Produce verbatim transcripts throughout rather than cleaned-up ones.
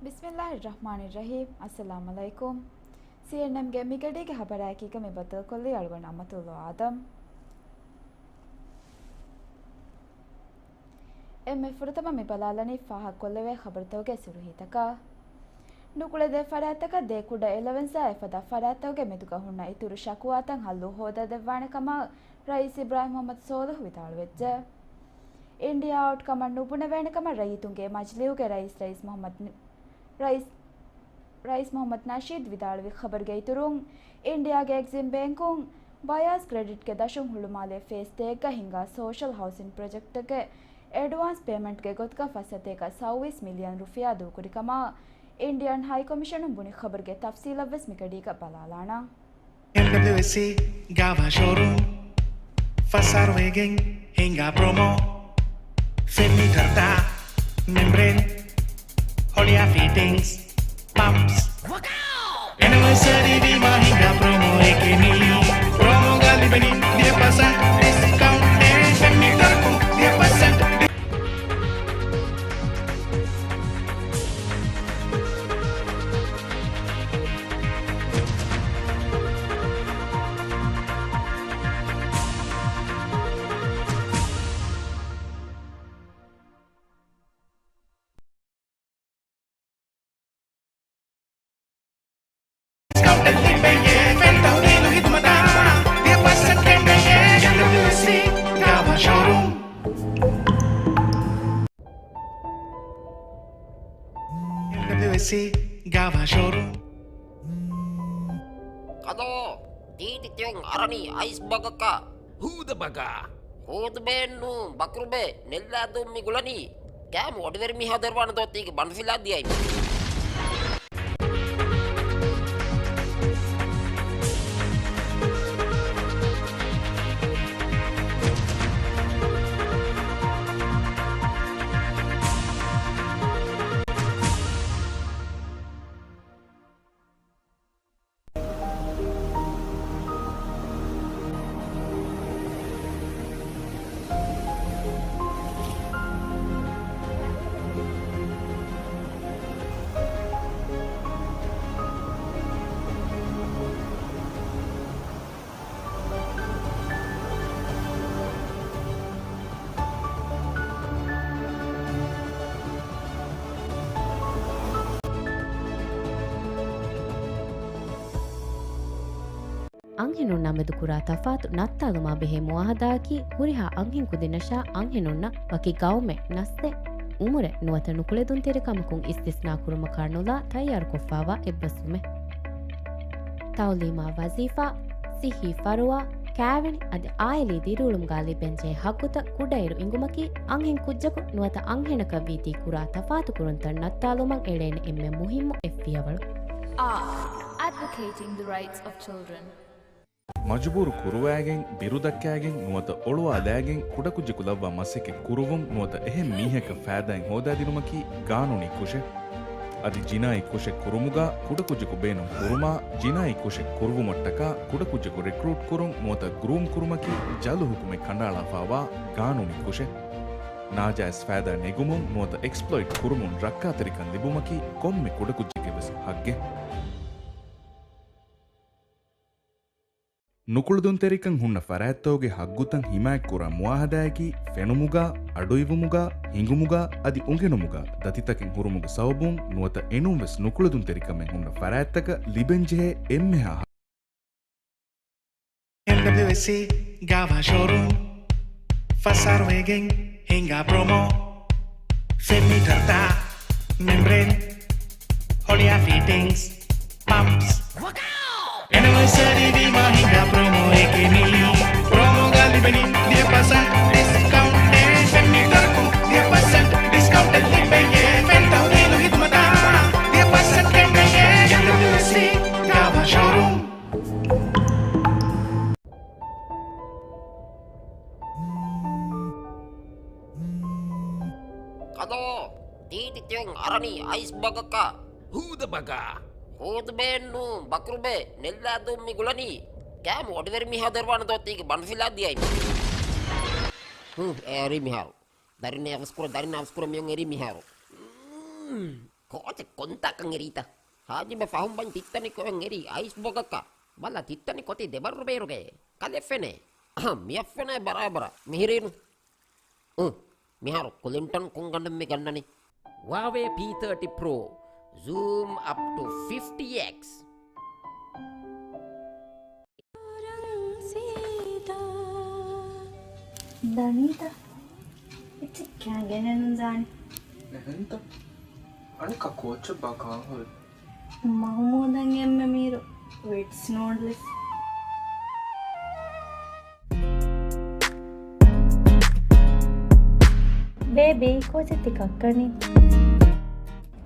ބިސްމިއްލާހިއްރަޙްމާނިއްރަޙީމް. އައްސަލާމު ޢަލައިކުމް. ސީއެންއެމްގެ މިގަޑީގެ ޚަބަރާއެކީގަ މި ބައްދަލުކޮށްލީ އަޅުގަނޑު އަމަތުﷲ އާދަމް. އެންމެ ފުރަތަމަ މި ބަލާލަނީ ފާހަގަކޮށްލެވޭ ޚަބަރުތަކުގެ ސުރުޚީތަކަށް. ނުކުޅެދޭ ފަރާތްތަކަށް ދޭ ކުޑަ އެލަވެންސާ އެފަދަ ފަރާތްތަކުގެ މެދުގަ ހުންނަ އިތުރު ޝަކުވާތައް ހައްލު ހޯދާދެއްވާނެ ކަމަށް ރައީސް އިބްރާހިމް މުޙައްމަދު ޞާލިޙު ވިދާޅުވެއްޖެ. އިންޑިއާ އައުޓް ކަމަށް ނުބުނެވޭނެ ކަމަށް ރައްޔިތުންގެ މަޖިލީހުގެ ރައީސް، ރައީސް މުޙައްމަދު، ރައީސް، ރައީސް މުޙައްމަދު ނަޝީދު ވިދާޅުވި ޚަބަރުގެ އިތުރުން، އިންޑިއާގެ އެގްޒިމް ބޭންކުން ބަޔާސް ކްރެޑިޓްގެ ދަށުން ހުޅުމާލޭ ފޭސް ތޭއްގަ ހިންގާ ސޯޝަލް ހައުސިން ޕްރޮޖެކްޓްގެ އެޑްވާންސް ޕޭމެންޓްގެ ގޮތުގަ ފަސް ސަތޭކަ ސައުވީސް މިލިއަން ރުފިޔާ ދޫކުރި ކަމަށް އިންޑިއަން ހައި ކޮމިޝަނުން ބުނި ޚަބަރުގެ ތަފްސީލަށްވެސް މިގަޑީގަ ބަލާލާނަން. އެމްޑަބްލިއުއެސްސީ ގާވާ ޝޯރޫމް ފަސް އަހަރު ވެގެން ހިންގާ ޕްރޮމޯ. ފެން މީޓަރުތައް، މެމްބްރޭން، ހޮޅިއާ ފިޓިންގްސް، ޕަމްޕްސް. އެނިވަރސަރީ ވީމާ ހިނގާ ޕްރޮމޯއެކޭ މީ. ޕްރޮމޯގަ ލިބެނީ ދިހަ ޕަސެންޓް ޑިސްކައުންޓެއް. ފެން މީޓަރަކުން ދިހަ ޕަސެންޓް. ކަލޯ، ތީތި ތިޔުން އަރަނީ އައިސް ބަގަކަށް. ހޫދަ ބަގާ. ހޫދުބޭން ނޫން، ބަކުރުބޭ، ނެއްލާދޫން މި ގުޅަނީ. ކާމު އޮޑިވެރި މީހާ ދެރުވާނެ ދޯ ތީގެ ބަނޑު ފިލާ ދިޔައި. އަންހެނުންނާ މެދު ކުރާ ތަފާތު ނައްތާލުމާ ބެހޭ މުވާހަދާއަކީ، ހުރިހާ އަންހެން ކުދިންނަށާ އަންހެނުންނަށް ވަކި ގައުމެއް، ނަސްލެއް، އުމުރެއް ނުވަތަ ނުކުޅެދުންތެރިކަމަކުން އިސްތިސްނާ ކުރުމަކާ ނުލާ ތައްޔާރުކޮށްފާވާ އެއްބަސްވުމެއް. ތައުލީމާ ވަޒީފާ، ސިއްހީ ފަރުވާ، ކާވެނި އަދި އާއިލީ ދިރިއުޅުމުގާ ލިބެންޖެހޭ ހައްގުތައް ކުޑައިރު އިނގުމަކީ، އަންހެން ކުއްޖަކު ނުވަތަ އަންހެނަކަށްވީތީ ކުރާ ތަފާތު ކުރުންތައް ނައްތާލުމަށް އެޅޭނެ އެންމެ މުހިއްމު އެއް ފިޔަވަޅު. އާ، Advocating the rights of children. މަޖުބޫރު ކުރުވައިގެން، ބިރު ދައްކައިގެން ނުވަތަ އޮޅުވާލައިގެން ކުޑަކުއްޖަކު ލައްވާ މަސައްކަތް ކުރުވުން ނުވަތަ އެހެން މީހަކަށް ފައިދާއެއް ހޯދާދިނުމަކީ ގާނޫނީ ކުށެއް. އަދި ޖިނާއީ ކުށެއް ކުރުމުގަ ކުޑަކުއްޖަކު ބޭނުން ކުރުމާ، ޖިނާއީ ކުށެއް ކުރުވުމަށްޓަކާ ކުޑަކުއްޖަކު ރެކްރޫޓް ކުރުން ނުވަތަ ގްރޫމް ކުރުމަކީ ޖަލު ހުކުމެއް ކަނޑައަޅާފާވާ ގާނޫނީ ކުށެއް. ނާޖާއިޒް ފައިދާ ނެގުމުން ނުވަތަ އެކްސްޕްލޮއިޓް ކުރުމުން ރައްކާތެރިކަން ލިބުމަކީ ކޮންމެ ކުޑަކުއްޖެއްގެ ވެސް ހައްގެއް. ނުކުޅެދުންތެރިކަން ހުންނަ ފަރާތްތަކުގެ ހައްގުތައް ހިމާޔަތްކުރާ މުވާހަދާއަކީ ފެނުމުގަ، އަޑުއިވުމުގަ، ހިނގުމުގަ އަދި އުނގެނުމުގަ ދަތިތަކެއް ހުރުމުގެ ސަބަބުން ނުވަތަ އެނޫންވެސް ނުކުޅެދުންތެރިކަމެއް ހުންނަ ފަރާތްތަކަށް ލިބެންޖެހޭ އެންމެހާ ހައް. އެމްޑަބްލިއުއެސްސީ ގާވާ ޝޯރޫމް ފަސް އަހަރު ވެގެން ހިނގާ ޕްރޮމޯ. ފެން މީޓަރުތައް، މެމްބްރޭން، ހޮޅިއާ ފިޓިންގްސް، ޕަމްޕްސް. އެނިވަރސަރީ ވީމާ ހިނގާ ޕްރޮމޯއެކޭ މީ. ޕްރޮމޯގަ ލިބެނީ ދިހަ ޕަސެންޓް ޑިސްކައުންޓެއް. ފެން މީޓަރަކުން ދިހަ ޕަސެންޓް ޑިސްކައުންޓެއް ލިބެޔޭ. ފެން ތައުލީލު ހިދުމަތާ ދިހަ ޕަސެންޓް ކެނޑެޔޭ. އެމްޑަބްލިއުއެސްސީ ގާވާ ޝޯރޫމް. ކަލޯ، ތީތި ތިޔުން އަރަނީ އައިސް ބަގަކަށް. ހޫދަ ބަގާ. ހޫދުބޭން ނޫން، ބަކުރުބޭ، ނެއްލާދޫން މި ގުޅަނީ. ކާމު އޮޑިވެރި މީހާ ދެރުވާނެ ދޯ ތީގެ ބަނޑު ފިލާ ދިޔައި. ހު، އެ އެރީ މިހާރު. ދަރިން އަވަސްކުރަ، ދަރިން އަވަސްކުރަ މިޔުން އެރީ މިހާރު. ކޯޗެއް ކޮންތާކަން އެރީތަ؟ ހާޖިބެ ފަހުން ބަން ތިއްތަނި ކޮއެއް އެރީ އައިސް ބޮގަކަށް. ބަލަ ތިއްތަނި ކޮތީ ދެބައްރު ބޭރުގައޭ. ކަލެ ފެނޭ. އަހަ، މިއަށް ފެނޭ ބަރާބަރަށް. މިހިރީނު. އު، މިހާރު ކުލިންޓަން ކުންގަނޑެއް މި ގަންނަނީ. ހުއާވޭ ޕީ ތާޓީ ޕްރޯ. ޒޫމް އަޕް ޓު ފިފްޓީ އެކްސް. ދަނީތަ؟ އެއްޗެއް ކާ ގެނެއްނު ދާނެ. އެހެންތަ؟ އަނެއްކާ ކޯޗެއްބާ ކާން ހުރި؟ މަހުމޫދަށް އެންމެ މީރު ވިޓްސް ނޫޑްލްސް. ބޭބީ، ކޯޗެއް ތި ކައްކަނީ؟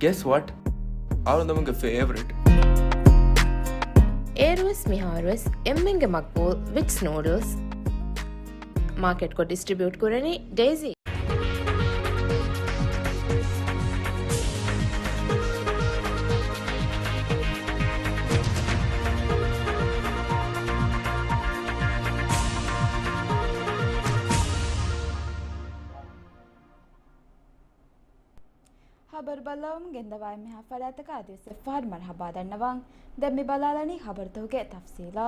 Guess what? އަޅުގަނޑުގެ ފޭވަރިޓް. އޭރުވެސް މިހާރުވެސް އެންމެންގެ މަގްބޫލް ވިޓްސް ނޫޑްލްސް. މާކެޓްކޮށް ޑިސްޓްރިބިއުޓް ކުރަނީ ޑޭޒީ. ހަބަރު ބައްލަވަމުން ގެންދަވާ އެންމެހާ ފަރާތްތަކަށް އަދިވެސް އެއްފަހަރު މަރުޙަބާ ދަންނަވަން. ދެން މި ބަލާލަނީ ހަބަރުތަކުގެ ތަފްސީލާ.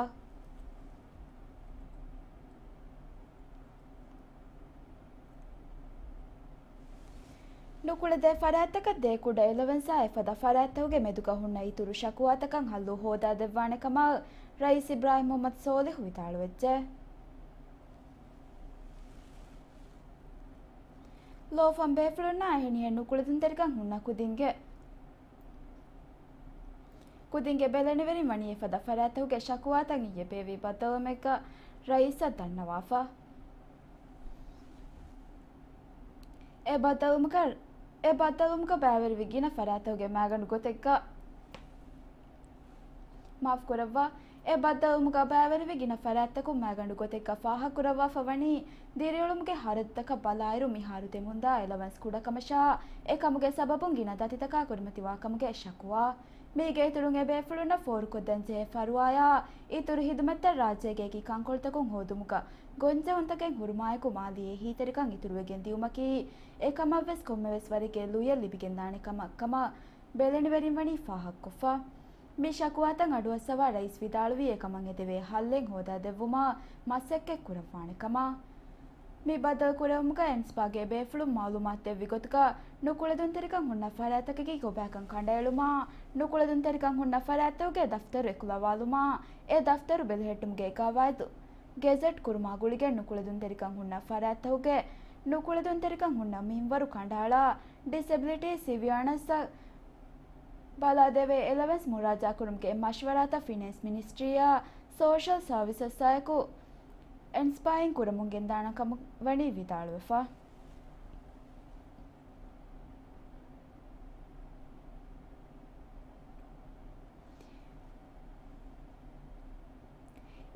ނުކުޅެދޭ ފަރާތްތަކަށް ދޭ ކުޑަ އެލަވެންސާ އެފަދަ ފަރާތްތަކުގެ މެދުގަ ހުންނަ އިތުރު ޝަކުވާތަކަށް ހައްލު ހޯދާދެއްވާނެ ކަމަށް ރައީސް އިބްރާހިމް މުޙައްމަދު ސޯލިހު ވިދާޅުވެއްޖެ. ލޯފަން ބޭފުޅުންނާ އެހެނިހެން ނުކުޅެދުންތެރިކަން ހުންނަ ކުދިންގެ، ކުދިންގެ ބެލެނިވެރިން ވަނީ އެފަދަ ފަރާތްތަކުގެ ޝަކުވާތައް އިއްޔެ ބޭއްވި ބައްދަލުވުމެއްގަ ރައީސަށް ދަންނަވާފަ. އެ ބައްދަލުވުމަކަށް، އެ ބައްދަލުވުމަކަށް ބައިވެރިވި ގިނަ ފަރާތްތަކުގެ މައިގަނޑު ގޮތެއްގަ، މާފުކުރައްވާ، އެ ބައްދަލުވުމުގަ ބައިވެރިވި ގިނަ ފަރާތްތަކުން މައިގަނޑު ގޮތެއްގަ ފާހަގަކުރައްވާފަ ވަނީ، ދިރިއުޅުމުގެ ހަރަދުތަކަށް ބަލާއިރު މިހާރު ދެމުންދާ އެލަވަންސް ކުޑަކަމަށާ، އެކަމުގެ ސަބަބުން ގިނަ ދަތިތަކާ ކުރިމަތިވާކަމުގެ ޝަކުވާ. މީގެ އިތުރުން އެބޭފުޅުންނަށް ފޯރުކޮށްދޭންޖެހޭ ފަރުވާޔާ އިތުރު ހިދުމަތްތައް ރާއްޖޭގެ އެކި ކަންކޮޅުތަކުން ހޯދުމުގަ ގޮންޖެހުންތަކެއް ހުރުމާއެކު މާލީ އެހީތެރިކަން އިތުރުވެގެން ދިއުމަކީ، އެކަމަށްވެސް ކޮންމެވެސް ވަރެއްގެ ލުޔެއް ލިބިގެންދާނެ ކަމަށް ކަމަށް ބެލެނިވެރިން ވަނީ ފާހަގަކޮށްފަ. މި ޝަކުވާތައް އަޑުއައްސަވާ ރައީސް ވިދާޅުވީ އެކަމަށް އެދެވޭ ހައްލެއް ހޯދާދެއްވުމަށް މަސައްކަތް ކުރައްވާނެ ކަމަށް. މި ބަދަލު ކުރެވުމުގަ އެންސްޕާގެ ބޭފުޅުން މައުލޫމާތު ދެއްވި ގޮތުގަ، ނުކުޅެދުންތެރިކަން ހުންނަ ފަރާތްތަކަކީ ގޮބާކަން ކަނޑައެޅުމާ، ނުކުޅެދުންތެރިކަން ހުންނަ ފަރާތްތަކުގެ ދަފްތަރު އެކުލަވާލުމާ، އެ ދަފްތަރު ބެލެހެއްޓުމުގެ ގަވާއިދު ގެޒެޓް ކުރުމާ ގުޅިގެން ނުކުޅެދުންތެރިކަން ހުންނަ ފަރާތްތަކުގެ ނުކުޅެދުންތެރިކަން ހުންނަ މިންވަރު ކަނޑައަޅާ، ޑިސެބިލިޓީ ސިވިއަނަސްއަށް ބަލާދެވޭ އެލަވެންސް މުރާޖާކުރުމުގެ މަޝްވަރާތައް ފިނޭންސް މިނިސްޓްރީއާ ސޯޝަލް ސާވިސަސްއާއެކު އެންސްޕާއިން ކުރަމުން ގެންދާނެ ކަމަށް ވަނީ ވިދާޅުވެފަ.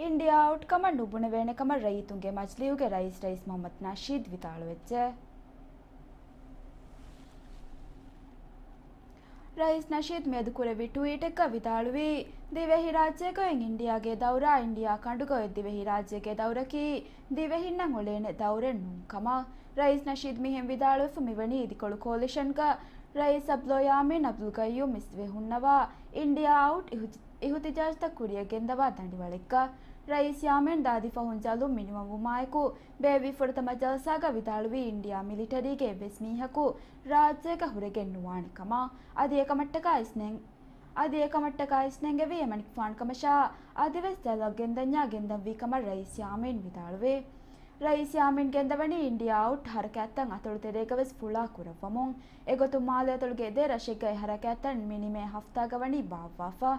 އިންޑިއާ އައުޓް ކަމަށް ނުބުނެވޭނެ ކަމަށް ރައްޔިތުންގެ މަޖިލީހުގެ ރައީސް ރައީސް މުޙައްމަދު ނަޝީދު ވިދާޅުވެއްޖެ. ރައީސް ނަޝީދު މިއަދު ކުރެއްވި ޓުވީޓެއްގަ ވިދާޅުވީ، ދިވެހި ރާއްޖޭގައި އިންޑިއާގެ ދައުރާ އިންޑިއާ ކަނޑުގައި ދިވެހި ރާއްޖޭގެ ދައުރަކީ ދިވެހިންނަށް އުޅޭނެ ދައުރެއް ނޫން ކަމަށް. ރައީސް ނަޝީދު މިހެން ވިދާޅުވެފަ މިވަނީ އިދިކޮޅު ކޯލިޝަންގަ ރައީސް އަބްދުﷲ ޔާމީން އަބްދުލް ގައްޔޫމް އިސްވެ ހުންނަވާ އިންޑިއާ އައުޓް އިހު-، އިހުތިޖާޖުތައް ކުރިއަށް ގެންދަވާ ދަނޑިވަޅެއްގަ. ރައީސް ޔާމީން ދާދި ފަހުން ޖަލުން މިނިވަންވުމާއެކު، ބޭއްވި ފުރަތަމަ ޖަލްސާގަ ވިދާޅުވީ އިންޑިއާ މިލިޓަރީގެ އެއްވެސް މީހަކު ރާއްޖޭގަ ހުރެގެން ނުވާނެ ކަމަށް. އަދި އެކަމަށްޓަކާ އިސްނެން-، އަދި އެކަމަށްޓަކާ އިސްނެންގެވީ އެމަނިކުފާނު ކަމަށާ، އަދިވެސް ޖަލަށް ގެންދަންޏާ ގެންދަންވީ ކަމަށް ރައީސް ޔާމީން ވިދާޅުވި. ރައީސް ޔާމީން ގެންދަވަނީ އިންޑިއާ އައުޓް ހަރަކާތްތައް އަތޮޅު ތެރޭގަވެސް ފުޅާ ކުރައްވަމުން. އެގޮތުން މާލެ އަތޮޅުގެ ދެ ރަށެއްގައި ހަރަކާތްތައް މިނިމޭ ހަފްތާގަ ވަނީ ބާއްވާފަ.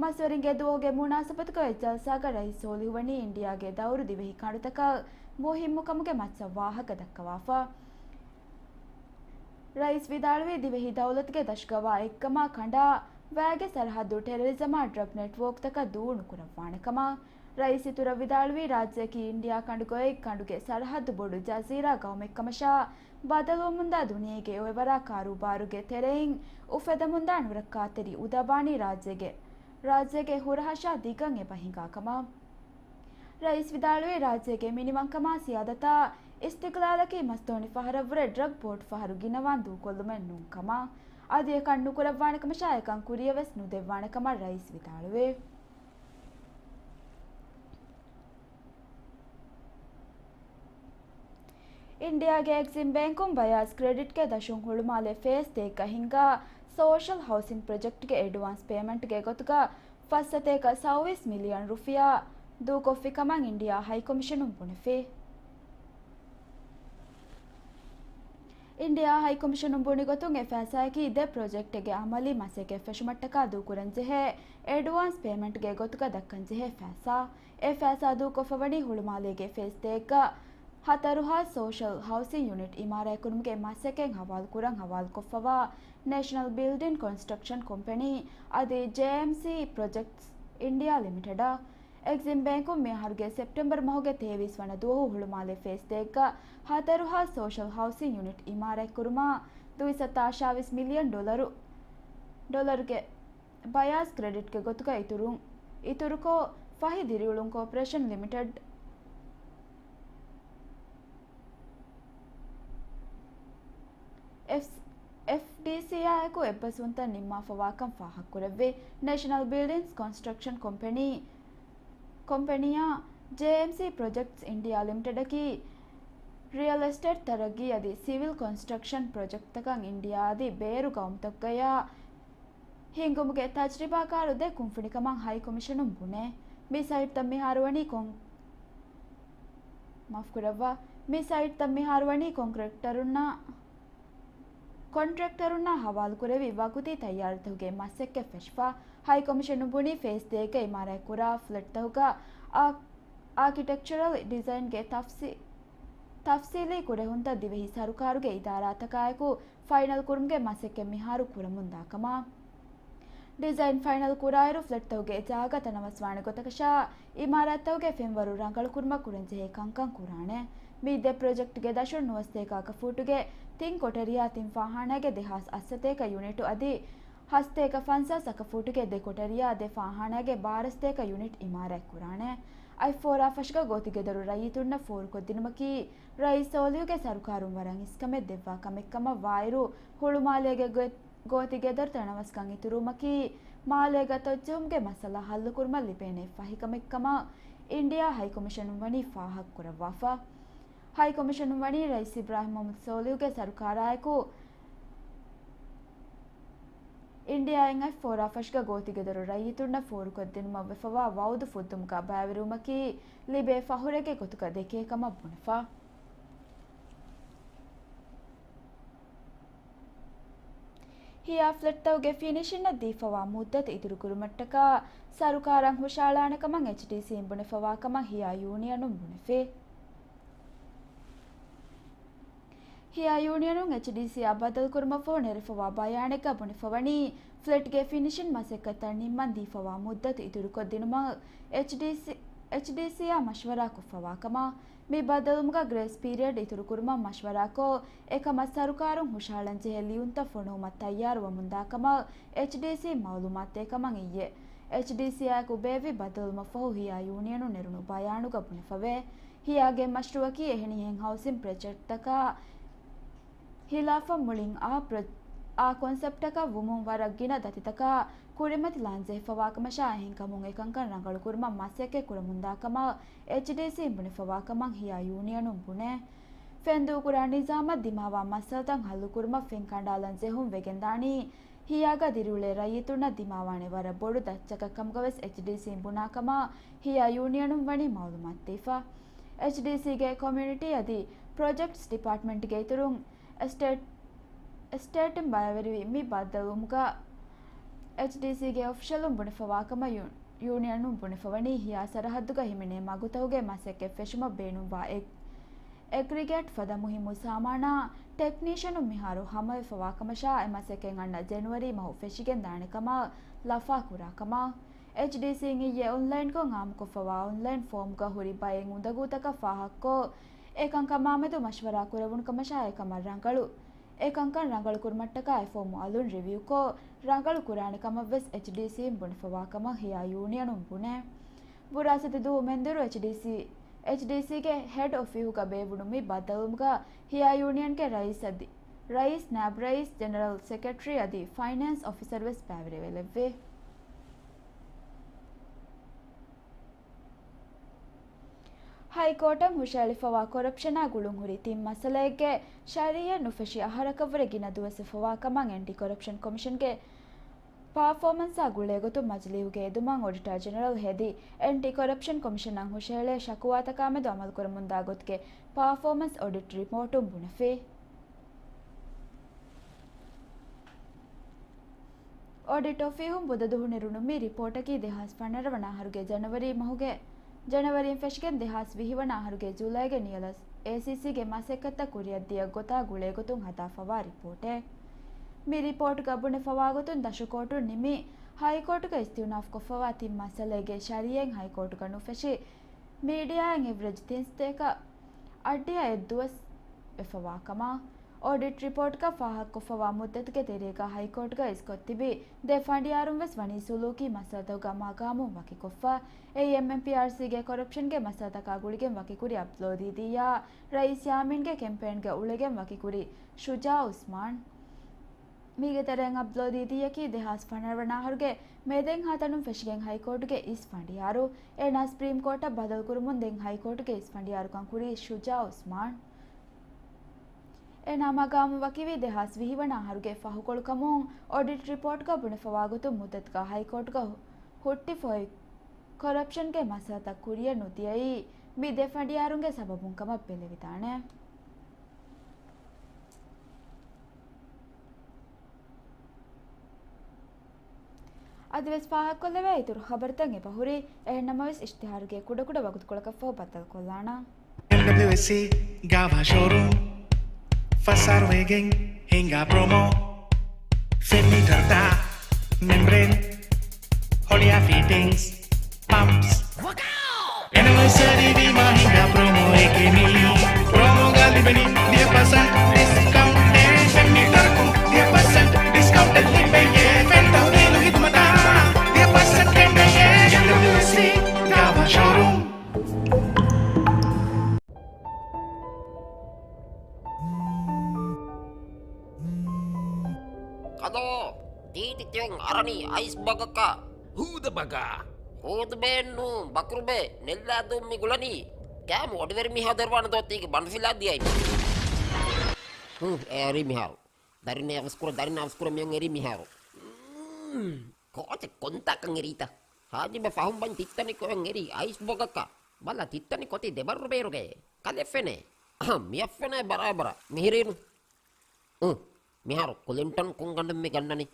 މަސްވެރިންގެ ދުވަހުގެ މުނާސަބަތުގައި ޖަލްސާގަ ރައީސް ސޯލިހު ވަނީ އިންޑިއާގެ ދައުރު ދިވެހި ކަނޑުތަކަށް މުހިއްމުކަމުގެ މައްޗަށް ވާހަކަ ދައްކަވާފަ. ރައީސް ވިދާޅުވީ، ދިވެހި ދައުލަތުގެ ދަށުގަވާ އެއްކަމާ ކަނޑާ ވައިގެ ސަރަހައްދު ޓެރަރިޒަމާ ޑްރަގް ނެޓްވޯކްތަކަށް ދޫނުކުރައްވާނެ ކަމަށް. ރައީސް އިތުރަށް ވިދާޅުވީ، ރާއްޖެއަކީ އިންޑިއާ ކަނޑުގައި ކަނޑުގެ ސަރަހައްދު ބޮޑު ޖަޒީރާ ގައުމެއްކަމަށާ، ބަދަލުވަމުންދާ ދުނިޔޭގެ އޮއެވަރާ ކާރޫބާރުގެ ތެރެއިން އުފެދަމުންދާ ނުރައްކާތެރި އުދަބާނީ ރާއްޖޭގެ، ރާއްޖޭގެ ހުރަހަށާ ދިގަން އެބަ ހިނގާ ކަމަށް. ރައީސް ވިދާޅުވީ، ރާއްޖޭގެ މިނިވަންކަމާ ސިޔާދަތާ އިސްތިގްލާލަކީ މަސްދުވަނި ފަހަރަށްވުރެ ޑްރަގް ބޯޓް ފަހަރު ގިނަވާން ދޫކޮށްލުމެއް ނޫން ކަމަށް. އަދި އެކަން ނުކުރައްވާނެ ކަމަށާ އެކަން ކުރިޔަށް ވެސް ނުދެއްވާނެ ކަމަށް ރައީސް ވިދާޅުވި. އިންޑިއާގެ އެގްޒިމް ބޭންކުން ބަޔާސް ކްރެޑިޓްގެ ދަށުން ހުޅުމާލޭ ފޭސް ދޭއްގަ ހިންގާ ސޯޝަލް ހައުސިން ޕްރޮޖެކްޓްގެ އެޑްވާންސް ޕޭމަންޓްގެ ގޮތުގަ ފަސް ސަތޭކަ ސައުވީސް މިލިއަން ރުފިޔާ ދޫކޮށްފި ކަމަށް އިންޑިއާ ހައިކޮމިޝަނުން ބުނެފި. އިންޑިއާ ހައިކޮމިޝަނުން ބުނި ގޮތުން އެ ފައިސާއަކީ ދެ ޕްރޮޖެކްޓެއްގެ އަމަލީ މަސައްކަތް ފެށުމަށްޓަކާ ދޫކުރަންޖެހޭ އެޑްވާންސް ޕޭމަންޓްގެ ގޮތުގަ ދައްކަންޖެހޭ ފައިސާ. އެ ފައިސާ ދޫކޮށްފަވަނީ ހުޅުމާލޭގެ ފޭސް ދޭއްގަ ހަތަރުހާސް ސޯޝަލް ހައުސިން ޔުނިޓް އިމާރާތްކުރުމުގެ މަސައްކަތް ހަވާލުކުރަން ހަވާލުކޮށްފަވާ ނޭޝަނަލް ބިލްޑިން ކޮންސްޓްރަކްޝަން ކޮމްޕެނީ އަދި ޖޭއެމްސީ ޕްރޮޖެކްޓްސް އިންޑިއާ ލިމިޓެޑަށް. އެގްޒިމް ބޭންކުން މިއަހަރުގެ ސެޕްޓެމްބަރު މަހުގެ ތޭވީސް ވަނަ ދުވަހު ހުޅުމާލޭ ފޭސް ދޭއްގަ ހަތަރުހާސް ސޯޝަލް ހައުސިން ޔުނިޓް އިމާރާތްކުރުމަށް ދުއިސައްތަ އަށާވީސް މިލިއަން ޑޮލަރު، ޑޮލަރުގެ ބަޔާސް ކްރެޑިޓްގެ ގޮތުގަ އިތުރުން، އިތުރުކޮށް، ފަހި ދިރިއުޅުން ކޯޕަރޭޝަން ލިމިޓެޑް، އެފް، އެފްޑީސީއާއެކު އެއްބަސްވުންތައް ނިންމާފަވާކަން ފާހަގަކުރެއްވި. ނޭޝަނަލް ބިލްޑިންސް ކޮންސްޓްރަކްޝަން ކޮމްޕެނީ، ކޮމްޕެނީއާ ޖޭއެމްސީ ޕްރޮޖެކްޓްސް އިންޑިއާ ލިމިޓެޑަކީ، ރިއަލް އެސްޓޭޓް ތަރައްގީ އަދި ސިވިލް ކޮންސްޓްރަކްޝަން ޕްރޮޖެކްޓްތަކަށް އިންޑިއާ އަދި ބޭރު ގައުމުތަކުގަޔާ ހިންގުމުގެ ތަޖްރިބާކާރު ދެ ކުންފުނިކަމަށް ހައި ކޮމިޝަނުން ބުނޭ. މި ސައިޓްތައް މިހާރު ވަނީ ކޮން، މާފުކުރައްވާ، މި ސައިޓްތައް މިހާރު ވަނީ ކޮންޓްރެކްޓަރުންނާ، ކޮންޓްރެކްޓަރުންނާ ހަވާލުކުރެވި ވަގުތީ ތައްޔާރުތަކުގެ މަސައްކަތް ފެށިފަ. ހައި ކޮމިޝަނުން ބުނީ ފޭސް ދޭއްގަ އިމާރާތްކުރާ ފްލެޓްތަކުގަ އާ، އާކިޓެކްޗަރަލް ޑިޒައިންގެ ތަފްސީ، ތަފްސީލީ ކުރެހުންތައް ދިވެހި ސަރުކާރުގެ އިދާރާތަކާއެކު ފައިނަލް ކުރުމުގެ މަސައްކަތް މިހާރު ކުރަމުންދާ ކަމަށް. ޑިޒައިން ފައިނަލް ކުރާއިރު، ފްލެޓްތަކުގެ ޖާގަ ތަނަވަސްވާނެ ގޮތަކަށާ، އިމާރާތްތަކުގެ ފެންވަރު ރަނގަޅުކުރުމަށް ކުރަންޖެހޭ ކަންކަން ކުރާނެ. މި ދެ ޕްރޮޖެކްޓްގެ ދަށުން ނުވަސަތޭކަ އަކަފޫޓުގެ ތިން ކޮޓަރިއާ ތިން ފާހާނާގެ ދެހާސް އަށްސަތޭކަ ޔުނިޓު އަދި ހަސަތޭކަ ފަންސާސް އަކަފޫޓުގެ ދެ ކޮޓަރިއާ ދެ ފާހާނާގެ ބާރަސަތޭކަ ޔުނިޓް އިމާރާތް ކުރާނެ. އަތްފޯރާ ފަށުގަ ގޯތިގެދޮރު ރައްޔިތުންނަށް ފޯރުކޮށްދިނުމަކީ، ރައީސް ސޯލިހުގެ ސަރުކާރުން ވަރަށް އިސްކަމެއް ދެއްވާ ކަމެއްކަމަށް ވާއިރު، ހުޅުމާލޭގެ ގޮތް ގޯތިގެދޮރު ތަނަވަސްކަން އިތުރުވުމަކީ، މާލޭގަ ތޮއްޖެހުމުގެ މައްސަލަ ހައްލުކުރުމަށް ލިބޭނެ އެއްފަހިކަމެއްކަމަށް އިންޑިއާ ހައިކޮމިޝަނުން ވަނީ ފާހަގަކުރައްވާފަ. ހައިކޮމިޝަނުން ވަނީ ރައީސް އިބްރާހިމް މުހައްމަދު ސޯލިހުގެ ސަރުކާރާއެކު އިންޑިއާއިން އަތްފޯރާ ފަށުގަ ގޯތިގެދޮރު ރައްޔިތުންނަށް ފޯރުކޮށްދިނުމަށް ވެފަވާ ވައުދު ފުއްދުމުގަ ބައިވެރިވުމަކީ ލިބޭ ފަހުރެއްގެ ގޮތުގަ ދެކޭ ކަމަށް ބުނެފަ. ހިޔާ ފްލެޓްތަކުގެ ފިނިޝިންއަށް ދީފަވާ މުއްދަތު އިތުރުކުރުމަށްޓަކާ ސަރުކާރަށް ހުށަހަޅާނެ ކަމަށް އެޗްޑީސީން ބުނެފަވާ ކަމަށް ހިޔާ ޔޫނިއަނުން ބުނެފި. ހިޔާ ޔޫނިއަނުން އެޗްޑީސީއާ ބަދަލުކުރުމަށްފަހު ނެރެފަވާ ބަޔާނެއްގަ ބުނެފަވަނީ، ފްލެޓްގެ ފިނިޝިން މަސައްކަތްތައް ނިންމަން ދީފަވާ މުއްދަތު އިތުރުކޮށްދިނުމަށް އެޗްޑީސީ، އެޗްޑީސީއާ މަޝްވަރާ ކޮށްފަވާ ކަމަށް. މި ބައްދަލުވުމުގަ ގްރޭސް ޕީރިއަޑް އިތުރުކުރުމަށް މަޝްވަރާކޮށް، އެކަމަށް ސަރުކާރުން ހުށަހަޅަންޖެހޭ ލިޔުންތައް ފޮނުވުމަށް ތައްޔާރުވަމުންދާ ކަމަށް އެޗްޑީސީ މައުލޫމާތުދޭ ކަމަށް އިއްޔެ އެޗްޑީސީއާއެކު ބޭއްވި ބައްދަލުވުމަށްފަހު ހިޔާ ޔޫނިއަނުން ނެރުނު ބަޔާނުގަ ބުނެފަވޭ. ހިޔާގެ މަޝްރޫއަކީ އެހެނިހެން ހައުސިން ޕްރޮޖެކްޓްތަކާ ހިލާފަށް މުޅިން އާ ޕްރޮ-، އާ ކޮންސެޕްޓަކަށް ވުމުން ވަރަށް ގިނަ ދަތިތަކާ ކުރިމަތިލާންޖެހިފަވާކަމަށާ، އެހެންކަމުން އެކަންކަން ރަނގަޅުކުރުމަށް މަސައްކަތް ކުރަމުންދާކަމަށް އެޗްޑީސީން ބުނެފަވާކަމަށް ހިޔާ ޔޫނިއަނުން ބުނޭ. ފެންދޫކުރާ ނިޒާމަށް ދިމާވާ މައްސަލަތައް ހައްލުކުރުމަށް ފެން ކަނޑާލަން ޖެހުން ވެގެންދާނީ، ހިޔާގަ ދިރިއުޅޭ ރައްޔިތުންނަށް ދިމާވާނެ ވަރަށް ބޮޑު ދައްޗަކަށް ކަމުގަވެސް އެޗްޑީސީން ބުނާކަމަށް ހިޔާ ޔޫނިއަނުން ވަނީ މައުލޫމާތުދީފަ. އެޗްޑީސީގެ ކޮމިއުނިޓީ އަދި ޕްރޮޖެކްޓްސް ޑިޕާޓްމަންޓްގެ އިތުރުން އެސްޓޭޓް، އެސްޓޭޓުން ބައިވެރިވި މި ބައްދަލުވުމުގަ އެޗްޑީސީގެ އޮފިޝަލުން ބުނެފަވާކަމަށް ޔޫ-، ޔޫނިއަނުން ބުނެފަވަނީ ހިޔާ ސަރަހައްދުގަ ހިމެނޭ މަގުތަކުގެ މަސައްކަތް ފެށުމަށް ބޭނުންވާ އެ-، އެގްރިގޭޓް ފަދަ މުހިއްމު ސާމާނާ ޓެކްނީޝަނުން މިހާރު ހަމަވެފަވާކަމަށާ، އެ މަސައްކަތް އަންނަ ޖެނުއަރީ މަހު ފެށިގެން ދާނެ ކަމަށް ލަފާކުރާ ކަމަށް. އެޗްޑީސީން އިއްޔެ އޮންލައިންކޮށް އާއްމުކޮށްފަވާ އޮންލައިން ފޯމްގަ ހުރި ބައެއް އުނދަގޫތަކަށް ފާހަގަކޮށް، އެ ކަންކަމާމެދު މަޝްވަރާ ކުރެވުނު ކަމަށާ އެކަމަށް ރަނގަޅު، އެ ކަންކަން ރަނގަޅުކުރުމަށްޓަކާ އެ ފޯމު އަލުން ރިވިއުކޮށް، ރަނގަޅު ކުރާނެ ކަމަށްވެސް އެޗްޑީސީން ބުނެފަވާ ކަމަށް ހިޔާ ޔޫނިއަނުން ބުނޭ. ބުރާސް ދުވަހު މެންދުރު އެޗްޑީސީ، އެޗްޑީސީގެ ހެޑް އޮފީހުގަ ބޭއްވުނު މި ބައްދަލުވުމުގަ ހިޔާ ޔޫނިއަންގެ ރައީސް އަދި، ރައީސް، ނާއިބު ރައީސް، ޖެނެރަލް ސެކްރެޓަރީ އަދި ފައިނޭންސް އޮފިސަރު ވެސް ބައިވެރިވެލެއްވި. ހައިކޯޓަށް ހުށައެޅިފަވާ ކޮރަޕްޝަނާ ގުޅުންހުރި ތިން މައްސަލައެއްގެ ޝަރީއަތް ނުފެށި އަހަރަކަށްވުރެ ގިނަ ދުވަސް ވެފަވާ ކަމަށް އެންޓި ކޮރަޕްޝަން ކޮމިޝަންގެ ޕާފޯމަންސާ ގުޅޭގޮތުން މަޖިލީހުގެ އެދުމަށް އޮޑިޓަރ ޖެނެރަލް ހެދި، އެންޓި ކޮރަޕްޝަން ކޮމިޝަނަށް ހުށަހެޅޭ ޝަކުވާތަކާމެދު އަމަލުކުރަމުންދާ ގޮތުގެ ޕާފޯމަންސް އޮޑިޓް ރިޕޯޓުން ބުނެފި. އޮޑިޓް އޮފީހުން ބުދަ ދުވަހު ނެރުނު މި ރިޕޯޓަކީ ދެހާސް ފަނަރަ ވަނަ އަހަރުގެ ޖަނަވަރީ މަހުގެ، ޖަނަވަރީން ފެށިގެން ދެހާސް ވިހި ވަނަ އަހަރުގެ ޖޫލައިގެ ނިޔަލަސް އޭސީސީގެ މަސައްކަތްތައް ކުރިއަށްދިޔަ ގޮތާ ގުޅޭގޮތުން ހަދާފަވާ ރިޕޯޓެއް. މި ރިޕޯޓުގަ ބުނެފަވާގޮތުން ދަށު ކޯޓުން ނިމި ހައިކޯޓުގަ އިސްތިއުނާފްކޮށްފަވާ ތިން މައްސަލައިގެ ޝަރީއަތް ހައިކޯޓުގަ ނުފެށި، މީޑިއާއިން އެވްރެޖް ތިން ސަތޭކަ އަށްޑިހަ އެއްދުވަސް ވެފަވާ ކަމަށް. އޮޑިޓް ރިޕޯޓްގަ ފާހަގަކޮށްފަވާ މުއްދަތުގެ ތެރޭގަ ހައިކޯޓުގަ އިސްކޮށްތިބި ދެ ފަނޑިޔާރުން ވެސް ވަނީ ސުލޫކީ މައްސަލަތަކުގަ މަގާމުން ވަކިކޮށްފަ. އެއީ އެމްއެމްޕީއާރްސީގެ ކޮރަޕްޝަންގެ މައްސަލަތަކާ ގުޅިގެން ވަކިކުރި އަބްދުލް ދީދީއާ ރައީސް ޔާމީންގެ ކެމްޕޭންގަ އުޅެގެން ވަކިކުރި ޝުޖާ އުސްމާން. މީގެ ތެރެއިން އަބްދުލް ދީދީއަކީ ދެހާސް ފަނަރަ ވަނަ އަހަރުގެ މޭ ދެންހާ ތަނުން ފެށިގެން ހައިކޯޓުގެ އިސް ފަނޑިޔާރު. އޭނާ ސްޕްރީމް ކޯޓަށް ބަދަލުކުރުމުން ދެން ހައިކޯޓުގެ އިސް ފަނޑިޔާރުކަން ކުރީ ޝުޖާ އުސްމާން. އޭނާ މަގާމު ވަކިވީ ދެހާސް ވިހި ވަނަ އަހަރުގެ ފަހުކޮޅުކަމުން އޮޑިޓް ރިޕޯޓްގަ ބުނެފަވާގޮތުން މުއްދަތުގަ ހައިކޯޓުގަ ހުއްޓިފޮއި ކޮރަޕްޝަންގެ މައްސަލަތައް ކުރިއަށް ނުދިޔައީ މި ދެ ފަނޑިޔާރުންގެ ސަބަބުން ކަމަށް ބެލެވިދާނެ. އަދިވެސް ފާހަގަކޮށްލެވޭ އިތުރު ޚަބަރުތައް އެބަހުރި. އެހެންނަމަވެސް އިޝްތިހާރުގެ ކުޑަކުޑަ ވަގުތުކޮޅަކަށްފަހު ބައްދަލުކޮށްލާނަން. އެމްޑަބްލިއުއެސްސީ ގާވާ ޝޯރޫމް ފަސް އަހަރު ވެގެން ހިނގާ ޕްރޮމޯ. ފެން މީޓަރުތައް، މެމްބްރޭން، ހޮޅިއާ ފިޓިންގްސް، ޕަމްޕްސް. އެނިވަރސަރީ ވީމާ ހިނގާ ޕްރޮމޯއެކޭ މީ. ޕްރޮމޯގަ ލިބެނީ ވިހި ޕަސެންޓް ޑިސްކައުންޓެއް. ފެން މީޓަރަކުން ވިހި ޕަސެންޓް ޑިސްކައުންޓެއް ލިބެޔޭ. ފެން ތަހުލީލު ހިދުމަތާ ވިހި ޕަސެންޓް ކެނޑެޔޭ. އެމްޑަބްލިއުއެސްސީ ގާވާ ޝޯރޫމް. ކަލޯ، ދީދި ތިއޮން އަރަނީ އައިސް ބަގަކަށް. ހޫދަ ބަގާ. ހޫދުބޭއެއްނޫ، ބަކުރުބޭ، ނެއްލާދޫން މި ގުޅަނީ. ކާމު އޮޑިވެރި މީހާ ދޮރުވާނެ ދޯ ތީގެ ބަނޑުފިލާ ދިޔައި. ހު، އެރީ މިހާރު. ދަރިން އަވަސްކުރަ، ދަރިން އަވަސްކުރަ މިއޮން އެރީ މިހާރު. މް، ކޯޗެއް ކޮންތާކަން އެރީތަ؟ ހާޖިބަ ފަހުން ބަން ތިއްތަނި ކޮއޮން އެރީ އައިސް ބަގަކަށް. ބަލަ ތިއްތަނި ކޮތީ ދެބަރު ބޭރުގައޭ. ކަލެ ފެނޭ. އަހަ، މިއަށް ފެނޭ ބަރާބަރަށް. މިހިރީނު. އު، މިހާރު ކުލިންޓަން ކުންގަނޑުން މި ގަންނަނީ.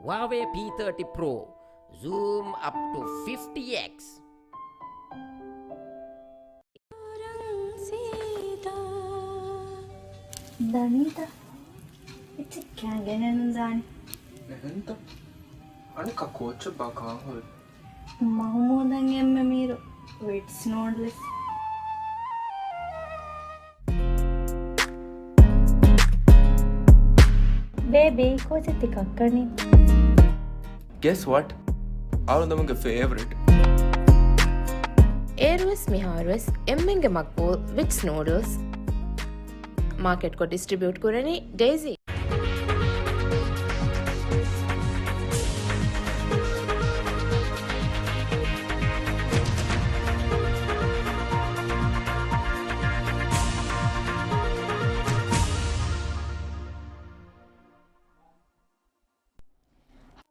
ހުއާވޭ ޕީ ތާޓީ ޕްރޯ، ޒޫމް އަޕް ޓު ފިފްޓީ އެކްސް. ދަނީތަ؟ އެއްޗެއް ކާން ގެނެއްނު ދާނެ. އެހެންތަ؟ އަނެއްކާ ކޯއްޗެއް ބާ ކާން ހުރި؟ މަހުމޫދަށް އެންމެ މީރު ވިޓްސް ނޫޑްލްސް. ބޭބީ، ކޯޗެއް ތި ކައްކަނީ؟ Guess what? އަޅުގަނޑުގެ ފޭވަރިޓް. އޭރުވެސް މިހާރުވެސް އެންމެންގެ މަގްބޫލް ވިޓްސް ނޫޑްލްސް. މާކެޓްކޮށް ޑިސްޓްރިބިއުޓް ކުރަނީ ޑޭޒީ.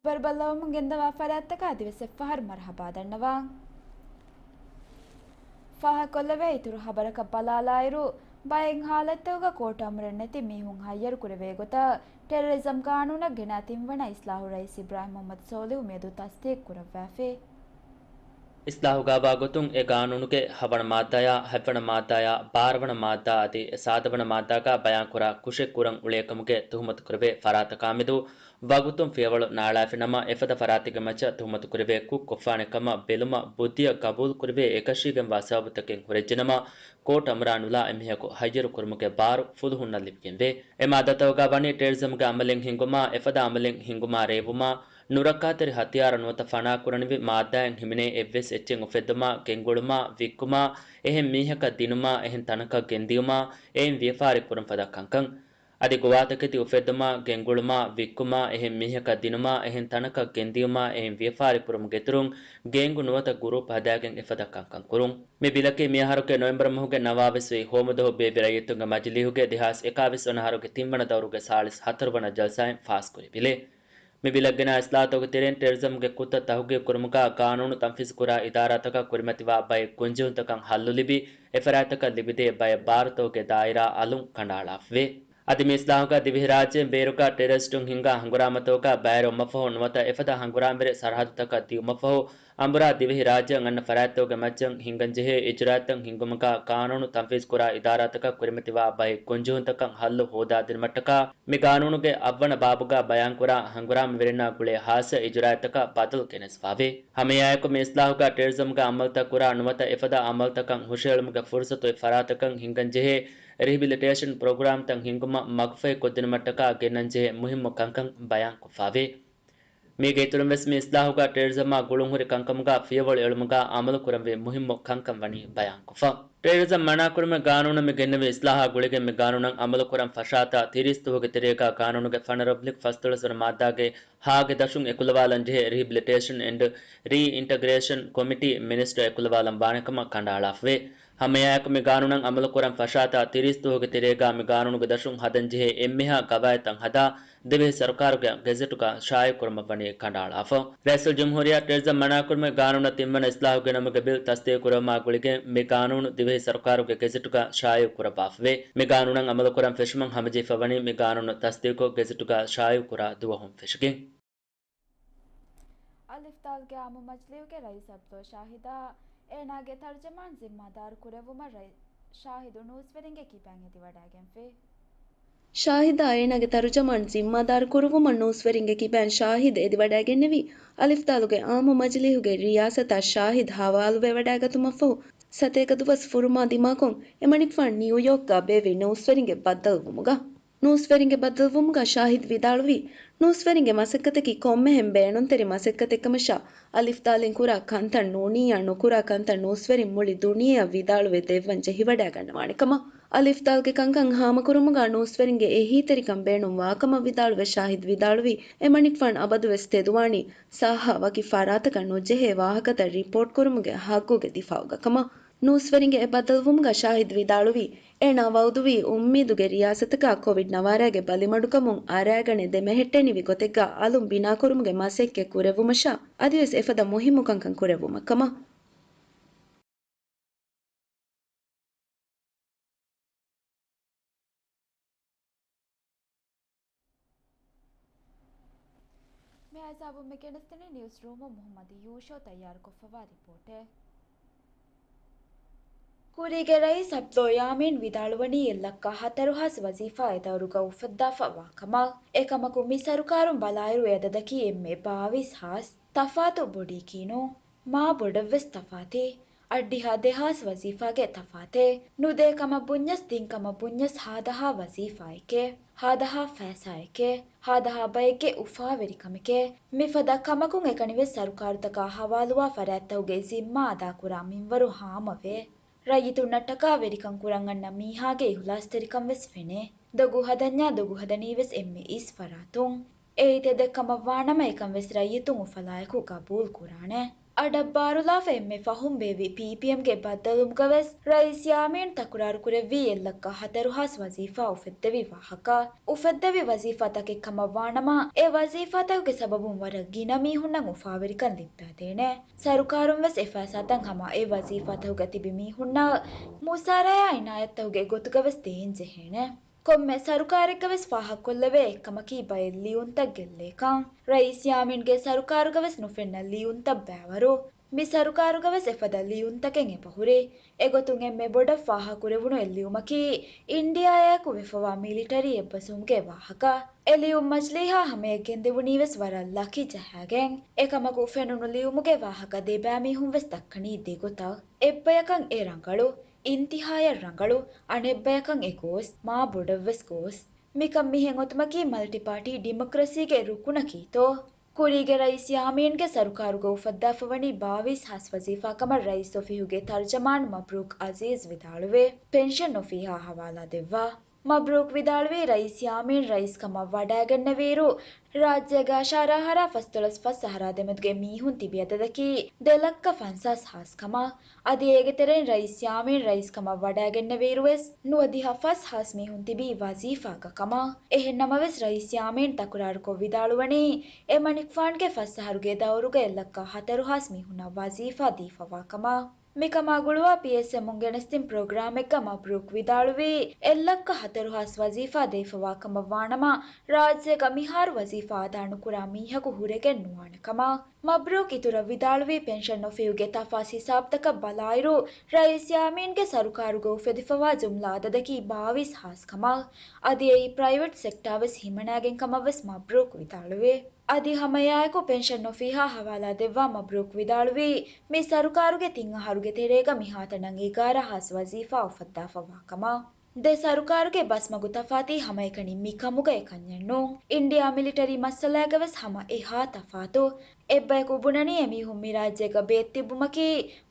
ޚަބަރު ބައްލަވަމުން ގެންދަވާ ފަރާތްތަކަށް އަދިވެސް އެއްފަހަރު މަރުޙަބާ ދަންނަވަން. ފާހަގަކޮށްލެވޭ އިތުރު ޚަބަރަކަށް ބަލާލާއިރު، ބައެއް ހާލަތްތަކުގަ ކޯޓު އަމުރެއް ނެތި މީހުން ހައްޔަރު ކުރެވޭ ގޮތަށް، ޓެރަރިޒަމް ގާނޫނަށް ގެނާ ތިންވަނަ އިސްލާހު ރައީސް އިބްރާހިމް މުޙައްމަދު ސޯލިހު މިއަދު ތަސްދީޤު ކުރައްވާފި. އިސްލާހުގައިވާ ގޮތުން އެ ގާނޫނުގެ ހަވަނަ މާއްދާއާ، ހަތްވަނަ މާއްދާއާ، ބާރަވަނަ މާއްދާ އަދި ސާދަވަނަ މާއްދާގަ ބަޔާންކުރާ ކުށެއް ކުރަން އުޅޭ ކަމުގެ ތުހުމަތު ކުރެވޭ ފަރާތަކާމެދު ވަގުތުން ފިޔަވަޅު ނާޅާފި ނަމަ، އެފަދަ ފަރާތެއްގެ މައްޗަށް ތުހުމަތު ކުރެވޭ ކުށް ކޮށްފާނެ ކަމަށް ބެލުމަށް ބުއްދިއަށް ގަބޫލު ކުރެވޭ އެކަށީގެންވާ ސަބަބުތަކެއް ހުރެއްޖެނަމަ، ކޯޓް އަމުރާ ނުލާ އެމީހަކު ހައްޔަރު ކުރުމުގެ ބާރު ފުލުހުންނަށް ލިބިގެންވޭ. އެ މާއްދާތަކުގަ ވަނީ ޓެރަރިޒަމްގެ އަމަލެއް ހިންގުމާ، އެފަދަ އަމަލެއް ހިންގުމާ ރޭވުމާ، ނުރައްކާތެރި ހަތިޔާރު ނުވަތަ ފަނާ ކުރަނިވި މާއްދާއެއް ހިމެނޭ އެއްވެސް އެއްޗެއް އުފެއްދުމާ، ގެންގުޅުމާ، ވިއްކުމާ، އެހެން މީހަކަށް ދިނުމާ، އެހެން ތަނަކަށް ގެންދިޔުމާ، އެއިން ވިޔަފާރި ކުރުން ފަދަ ކަންކަން. އަދި ގޮވާތަކެތި އުފެއްދުމާ، ގެންގުޅުމާ، ވިއްކުމާ، އެހެން މީހަކަށް ދިނުމާ، އެހެން ތަނަކަށް ގެންދިޔުމާ، އެހެން ވިޔަފާރި ކުރުމުގެ އިތުރުން ގޭންގު ނުވަތަ ގުރޫޕް ހަދާގެން އެފަދަ ކަންކަން ކުރުން. މި ބިލަކީ މިއަހަރުގެ ނޮވެމްބަރު މަހުގެ ނަވާވީސް ވި ހޯމުދުވަހު ބޭއްވި ރައްޔިތުންގެ މަޖިލީހުގެ ދެހާސް އެކާވީސް ވަނަ އަހަރުގެ ތިންވަނަ ދައުރުގެ ސާޅީސް ހަތަރު ވަނަ ޖަލްސާއިން ފާސްކުރި ބިލެއް. މި ބިލަށް ގެނައި އިސްލާހުތަކުގެ ތެރެއިން ޓެރަރިޒަމްގެ ކުށްތައް ތަހުގީގު ކުރުމުގަ ގާނޫނު ތަންފީޒު ކުރާ އިދާރާތަކަށް ކުރިމަތިވާ ބައެއް ކުންޖެހުންތަކަށް ހައްލު ލިބި، އެފަރާތްތަކަށް ލިބިދޭ ބައެއް ބާރުތަކުގެ ދާއިރާ އަލުން ކަނޑައަޅާފަވޭ. އަދި މި އިސްލާހުގަ ދިވެހިރާއްޖޭން ބޭރުގަ ޓެރަރިސްޓުން ހިންގާ ހަނގުރާމަތަކުގަ ބައިވެރިވުމަށްފަހު ނުވަތަ އެފަދަ ހަނގުރާމަވެރި ސަރަހައްދުތަކަށް ދިޔުމަށްފަހު އަނބުރާ ދިވެހިރާއްޖޭން އަންނަ ފަރާތްތަކުގެ މައްޗަށް ހިނގަންޖެހޭ އިޖުރާއަތްތައް ހިންގުމުގަ ގާނޫނު ތަންފީޒުކުރާ އިދާރާތަކަށް ކުރިމަތިވާ ބައެއް ކުންޖެހުންތަކަށް ހައްލު ހޯދާދިނުމަށްޓަކާ މި ގާނޫނުގެ އަށްވަނަ ބާބުގަ ބަޔާންކުރާ ހަނގުރާމަވެރިންނާ ގުޅޭ ހާއްސަ އިޖުރާއަތްތަކަށް ބަދަލު ގެނެސްފަވޭ. ހަމައެއާއެކު މި އިސްލާހުގަ ޓެރަރިޒަމްގެ އަމަލުތައް ކުރާ ނުވަތަ އެފަދަ އަމަލުތަކަށް ހުށައެޅުމުގެ ފުރުސަތު އޮތް ފަރާތަކަށް ހިނގަންޖެހޭ ރިހެބިލިޓޭޝަން ޕްރޮގްރާމްތައް ހިންގުމަށް މަގުފަހި ކޮށްދިނުމަށްޓަކާ ގެންނަންޖެހޭ މުހިއްމު ކަންކަން ބަޔާންކޮށްފަވޭ. މީގެ އިތުރުން ވެސް މި އިސްލާހުގަ ޓެރަރިޒަމާ ގުޅުންހުރި ކަންކަމުގަ ފިޔަވަޅު އެޅުމުގަ އަމަލު ކުރަންވީ މުހިއްމު ކަންކަން ވަނީ ބަޔާންކޮށްފަ. ޓެރަރިޒަމް މަނާކުރުމުގެ ގާނޫނަށް މި ގެންނެވި އިސްލާހާ ގުޅިގެން މި ގާނޫނަށް އަމަލުކުރަން ފަށާތާ ތިރީސް ދުވަހުގެ ތެރޭގަ ގާނޫނުގެ ފަނަރަ އޮބްލިކް ފަސްދޮޅަސް ވަނަ މާއްދާގެ ހާގެ ދަށުން އެކުލަވާލަންޖެހޭ ރިހެބިލިޓޭޝަން އެންޑް ރީއިންޓަގްރޭޝަން ކޮމިޓީ މިނިސްޓަރ އެކުލަވާލަން ވާނެކަމަށް ކަނޑައަޅާފަވޭ. ހަމައެއާއެކު މި ގާނޫނަށް އަމަލުކުރަން ފަށާތާ ތިރީސް ދުވަހުގެ ތެރޭގަ މި ގާނޫނުގެ ދަށުން ހަދަންޖެހޭ އެންމެހާ ގަވާއިދުތައް ހަދާ ދިވެހި ސަރުކާރުގެ ގެޒެޓުގަ ޝާއިޢުކުރުމަށްވަނީ ކަނޑައަޅާފަ. ރައީސުލްޖުމްހޫރިއްޔާ ޓެރަރިޒަމް މަނާކުރުމުގެ ގާނޫނަށް ތިންވަނަ އިސްލާހު ގެނައުމުގެ ބިލް ތަސްދީޤުކުރެވުމާ ގުޅިގެން މި ގާނޫނު ދިވެހި ސަރުކާރުގެ ގެޒެޓުގަ ޝާއިޢުކުރައްވާފަވޭ. މި ގާނޫނަށް އަމަލުކުރަން ފެށުމަށް ހަމަޖެހިފަވަނީ މި ގާނޫނު ތަސްދީޤުކޮށް ގެޒެޓުގަ ޝާއިޢުކުރާ ދުވަހުން ފެށިގެން. އަލިފްދާލްގެ އާއްމު މަޖިލީހުގެ ރައީސް އަބްދުﷲ ޝާހިދާ އޭނާގެ ތަރުޖަމާން ޒިންމާދާރު ކުރެއްވުމަށް ރައީ-، ޝާހިދު ނޫސްވެރިންގެ ކިބައިން އެދިވަޑައިގެންފި. ޝާހިދާ އޭނާގެ ތަރުޖަމާން ޒިންމާދާރު ކުރުއްވުމަށް ނޫސްވެރިންގެ ކިބައިން ޝާހިދު އެދިވަޑައިގެންނެވި، އަލިފްދާލުގެ އާއްމު މަޖިލީހުގެ ރިޔާސަތަށް ޝާހިދު ހަވާލުވެވަޑައިގަތުމަށްފަހު، ސަތޭކަ ދުވަސް ފުރުމާ ދިމާކޮށް، އެމަނިކުފާނު ނިއުޔޯކްގަ ބޭއްވި ނޫސްވެރިންގެ ބައްދަލުވުމުގަ. ނޫސްވެރިންގެ ބައްދަލުވުމުގަ ޝާހިދު ވިދާޅުވީ، ނޫސްވެރިންގެ މަސައްކަތަކީ ކޮންމެހެން ބޭނުންތެރި މަސައްކަތެއްކަމަށާ، އަލިފްދާލިން ކުރާ ކަންތައް ނޫނިއްޔާ ނުކުރާ ކަންތައް ނޫސްވެރިން މުޅި ދުނިޔެއަށް ވިދާޅުވެ ދެއްވަން ޖެހިވަޑައިގަންނަވާނެ ކަމަށް. އަލިފްދާލްގެ ކަންކަން ހާމަކުރުމުގަ ނޫސްވެރިންގެ އެހީތެރިކަން ބޭނުން ވާކަމަށް ވިދާޅުވެ ޝާހިދު ވިދާޅުވީ، އެމަނިކުފާނު އަބަދުވެސް ތެދުވާނީ ސާހާ ވަކި ފަރާތަކަށް ނުޖެހޭ ވާހަކަތައް ރިޕޯޓް ކުރުމުގެ ހައްގުގެ ދިފާއުގަ ކަމަށް. ނޫސްވެރިންގެ އެ ބައްދަލުވުމުގަ ޝާހިދު ވިދާޅުވީ، އޭނާ ވައުދުވީ އުއްމީދުގެ ރިޔާސަތަކާ ކޮވިޑް ނަވާރައިގެ ބަލިމަޑުކަމުން އަރައިގަނެ ދެމެހެއްޓެނިވި ގޮތެއްގަ އަލުން ބިނާކުރުމުގެ މަސައްކަތް ކުރެއްވުމަށާ އަދިވެސް އެފަދަ މުހިއްމު ކަންކަން ކުރެއްވުމަށް ކަމަށް. މި ހިސާބުން މި ގެނެސްދިނީ ނިއުސް ރޫމުން މުހައްމަދު ޔޫޝޯ ތައްޔާރުކޮށްފަވާ ރިޕޯޓެއް. ކުރީގެ ރައީސް އަބްދުﷲ ޔާމީން ވިދާޅުވަނީ އެއްލައްކަ ހަތަރު ހާސް ވަޒީފާ އެ ދައުރުގަ އުފައްދާފަ ވާކަމަށް. އެކަމަކު މި ސަރުކާރުން ބަލާއިރު އެ އަދަދަކީ އެންމެ ބާވީސް ހާސް. ތަފާތު ބޮޑީކީ ނޫން. މާ ބޮޑަށްވެސް ތަފާތީ. އަށްޑިހަ ދެހާސް ވަޒީފާގެ ތަފާތެއް. ނުދޭ ކަމަށް ބުންޏަސް ދިން ކަމަށް ބުންޏަސް ހާދަހާ ވަޒީފާއެކޭ. ހާދަހާ ފައިސާއެކޭ. ހާދަހާ ބައެއްގެ އުފާވެރިކަމެކޭ. މިފަދަ ކަމަކުން އެކަނިވެސް ސަރުކާރުތަކާ ހަވާލުވާ ފަރާތްތަކުގެ ޒިންމާ އަދާކުރާ މިންވަރު ހާމަވޭ. ރައްޔިތުންނަށްޓަކާ ވެރިކަން ކުރަން އަންނަ މީހާގެ އިހުލާސްތެރިކަން ވެސް ފެނޭ. ދޮގު ހަދަންޏާ ދޮގު ހަދަނީ ވެސް އެންމެ އިސް ފަރާތުން. އެއީ ތެދެއް ކަމަށް ވާނަމަ އެކަން ވެސް ރައްޔިތުން އުފަލާއެކު ގަބޫލު ކުރާނެ. އަޑަށް ބާރުލާފަ އެންމެ ފަހުން ބޭއްވި ޕީޕީއެމްގެ ބައްދަލުވުމުގަ ވެސް ރައީސް ޔާމީން ތަކުރާރު ކުރެއްވީ އެއްލައްކަ ހަތަރު ހާސް ވަޒީފާ އުފެއްދެވި ވާހަކަ. އުފެއްދެވި ވަޒީފާތަކެއް ކަމަށް ވާނަމަ، އެ ވަޒީފާތަކުގެ ސަބަބުން ވަރަށް ގިނަ މީހުންނަށް އުފާވެރިކަން ލިއްބައިދޭނެ. ސަރުކާރުން ވެސް އެ ފައިސާތައް ހަމަ އެ ވަޒީފާތަކުގަ ތިބި މީހުންނަށް މުސާރަޔާ އިނާޔަތްތަކުގެ ގޮތުގަ ވެސް ދޭން ޖެހޭނެ. ކޮންމެ ސަރުކާރެއްގަވެސް ފާހަގަކޮށްލެވޭ އެއްކަމަކީ ބައެއް ލިޔުންތައް ގެއްލޭކަން. ރައީސް ޔާމީންގެ ސަރުކާރުގަވެސް ނުފެންނަ ލިޔުންތައް ބައިވަރު. މި ސަރުކާރުގަވެސް އެފަދަ ލިޔުންތަކެއް އެބަހުރި. އެގޮތުން އެންމެ ބޮޑަށް ފާހަގަކުރެވުނު އެއްލިޔުމަކީ، އިންޑިއާއާއެކު ވެފަވާ މިލިޓަރީ އެއްބަސްވުމުގެ ވާހަކަ. އެ ލިޔުން މަޖިލީހާ ހަމަޔަށް ގެންދެވުނީވެސް ވަރަށް ލަކި ޖަހާގެން. އެކަމަކު ފެނުނު ލިޔުމުގެ ވާހަކަ ދެބައިމީހުން ވެސް ދައްކަނީ ދެގޮތަށް. އެއްބަޔަކަށް އެ ރަނގަޅު. އިންތިހާޔަށް ރަނގަޅު، އަނެއްބަޔަކަށް އެ ގޯސް، މާ ބޮޑަށްވެސް ގޯސް. މިކަން މިހެން އޮތުމަކީ މަލްޓިޕާޓީ ޑިމޮކްރަސީގެ ރުކުނަކީތޯ؟ ކުރީގެ ރައީސް ޔާމީންގެ ސަރުކާރުގަ އުފައްދާފަވަނީ ބާވީސް ހާސް ވަޒީފާ ކަމަށް ރައީސް އޮފީހުގެ ތަރުޖަމާން މަބްރޫކް އަޒީޒް ވިދާޅުވޭ، ޕެންޝަން އޮފީހާ ހަވާލާ ދެއްވާ. މަބްރޫކް ވިދާޅުވީ، ރައީސް ޔާމީން ރައީސްކަމަށް ވަޑައިގެންނެވިއިރު، ރާއްޖޭގެ އަށާރަ އަހަރާ ފަސްދޮޅަސް ފަސް އަހަރާ ދެމެދުގެ މީހުން ތިބި އަދަދަކީ ދެ ލައްކަ ފަންސާސް ހާސް ކަމަށް. އަދި އޭގެ ތެރެއިން ރައީސް ޔާމީން ރައީސްކަމަށް ވަޑައިގެންނެވިއިރުވެސް ނުވަދިހަ ފަސް ހާސް މީހުން ތިބީ ވަޒީފާގަ ކަމަށް. އެހެން ނަމަވެސް، ރައީސް ޔާމީން ތަކުރާރުކޮށް ވިދާޅުވަނީ، އެމަނިކުފާނުގެ ފަސް އަހަރުގެ ދައުރުގަ އެއް ލައްކަ ހަތަރު ހާސް މީހުންނަށް ވަޒީފާ ދީފަވާ ކަމަށް. މިކަމާ ގުޅުވާ ޕީއެސްއެމުން ގެނެސްދިން ޕްރޮގްރާމެއްގަ މަބްރޫކް ވިދާޅުވީ، އެއް ލައްކަ ހަތަރު ހާސް ވަޒީފާ ދެވިފަވާ ކަމަށް ވާނަމަ، ރާއްޖޭގަ މިހާރު ވަޒީފާ އަދާ ނުކުރާ މީހަކު ހުރެގެން ނުވާނެ ކަމަށް. މަބްރޫކް އިތުރަށް ވިދާޅުވީ، ޕެންޝަން އޮފީހުގެ ތަފާސް ހިސާބުތަކަށް ބަލާއިރު، ރައީސް ޔާމީންގެ ސަރުކާރުގަ އުފެދިފަވާ ޖުމްލަ އަދަދަކީ ބާވީސް ހާސް ކަމަށް. އަދި އެއީ ޕްރައިވެޓް ސެކްޓާވެސް ހިމަނައިގެން ކަމަށްވެސް މަބްރޫކް ވިދާޅުވޭ. އަދި ހަމައެއާއެކު ޕެންޝަން އޮފީހާ ހަވާލާ ދެއްވާ މަބްރޫކް ވިދާޅުވީ، މި ސަރުކާރުގެ ތިން އަހަރުގެ ތެރޭގަ މިހާތަނަށް އެގާރަ ހާސް ވަޒީފާ އުފައްދާފަވާ ކަމަށް. ދެ ސަރުކާރުގެ ބަސްމަގު ތަފާތީ ހަމައެކަނި މިކަމުގަ އެކަންޏެއް ނޫން. އިންޑިއާ މިލިޓަރީ މައްސަލައިގަވެސް ހަމަ އެހާ ތަފާތު. އެއްބަޔަކު ބުނަނީ އެމީހުން މި ރާއްޖޭގަ ބޭއް ތިއްބުމަކީ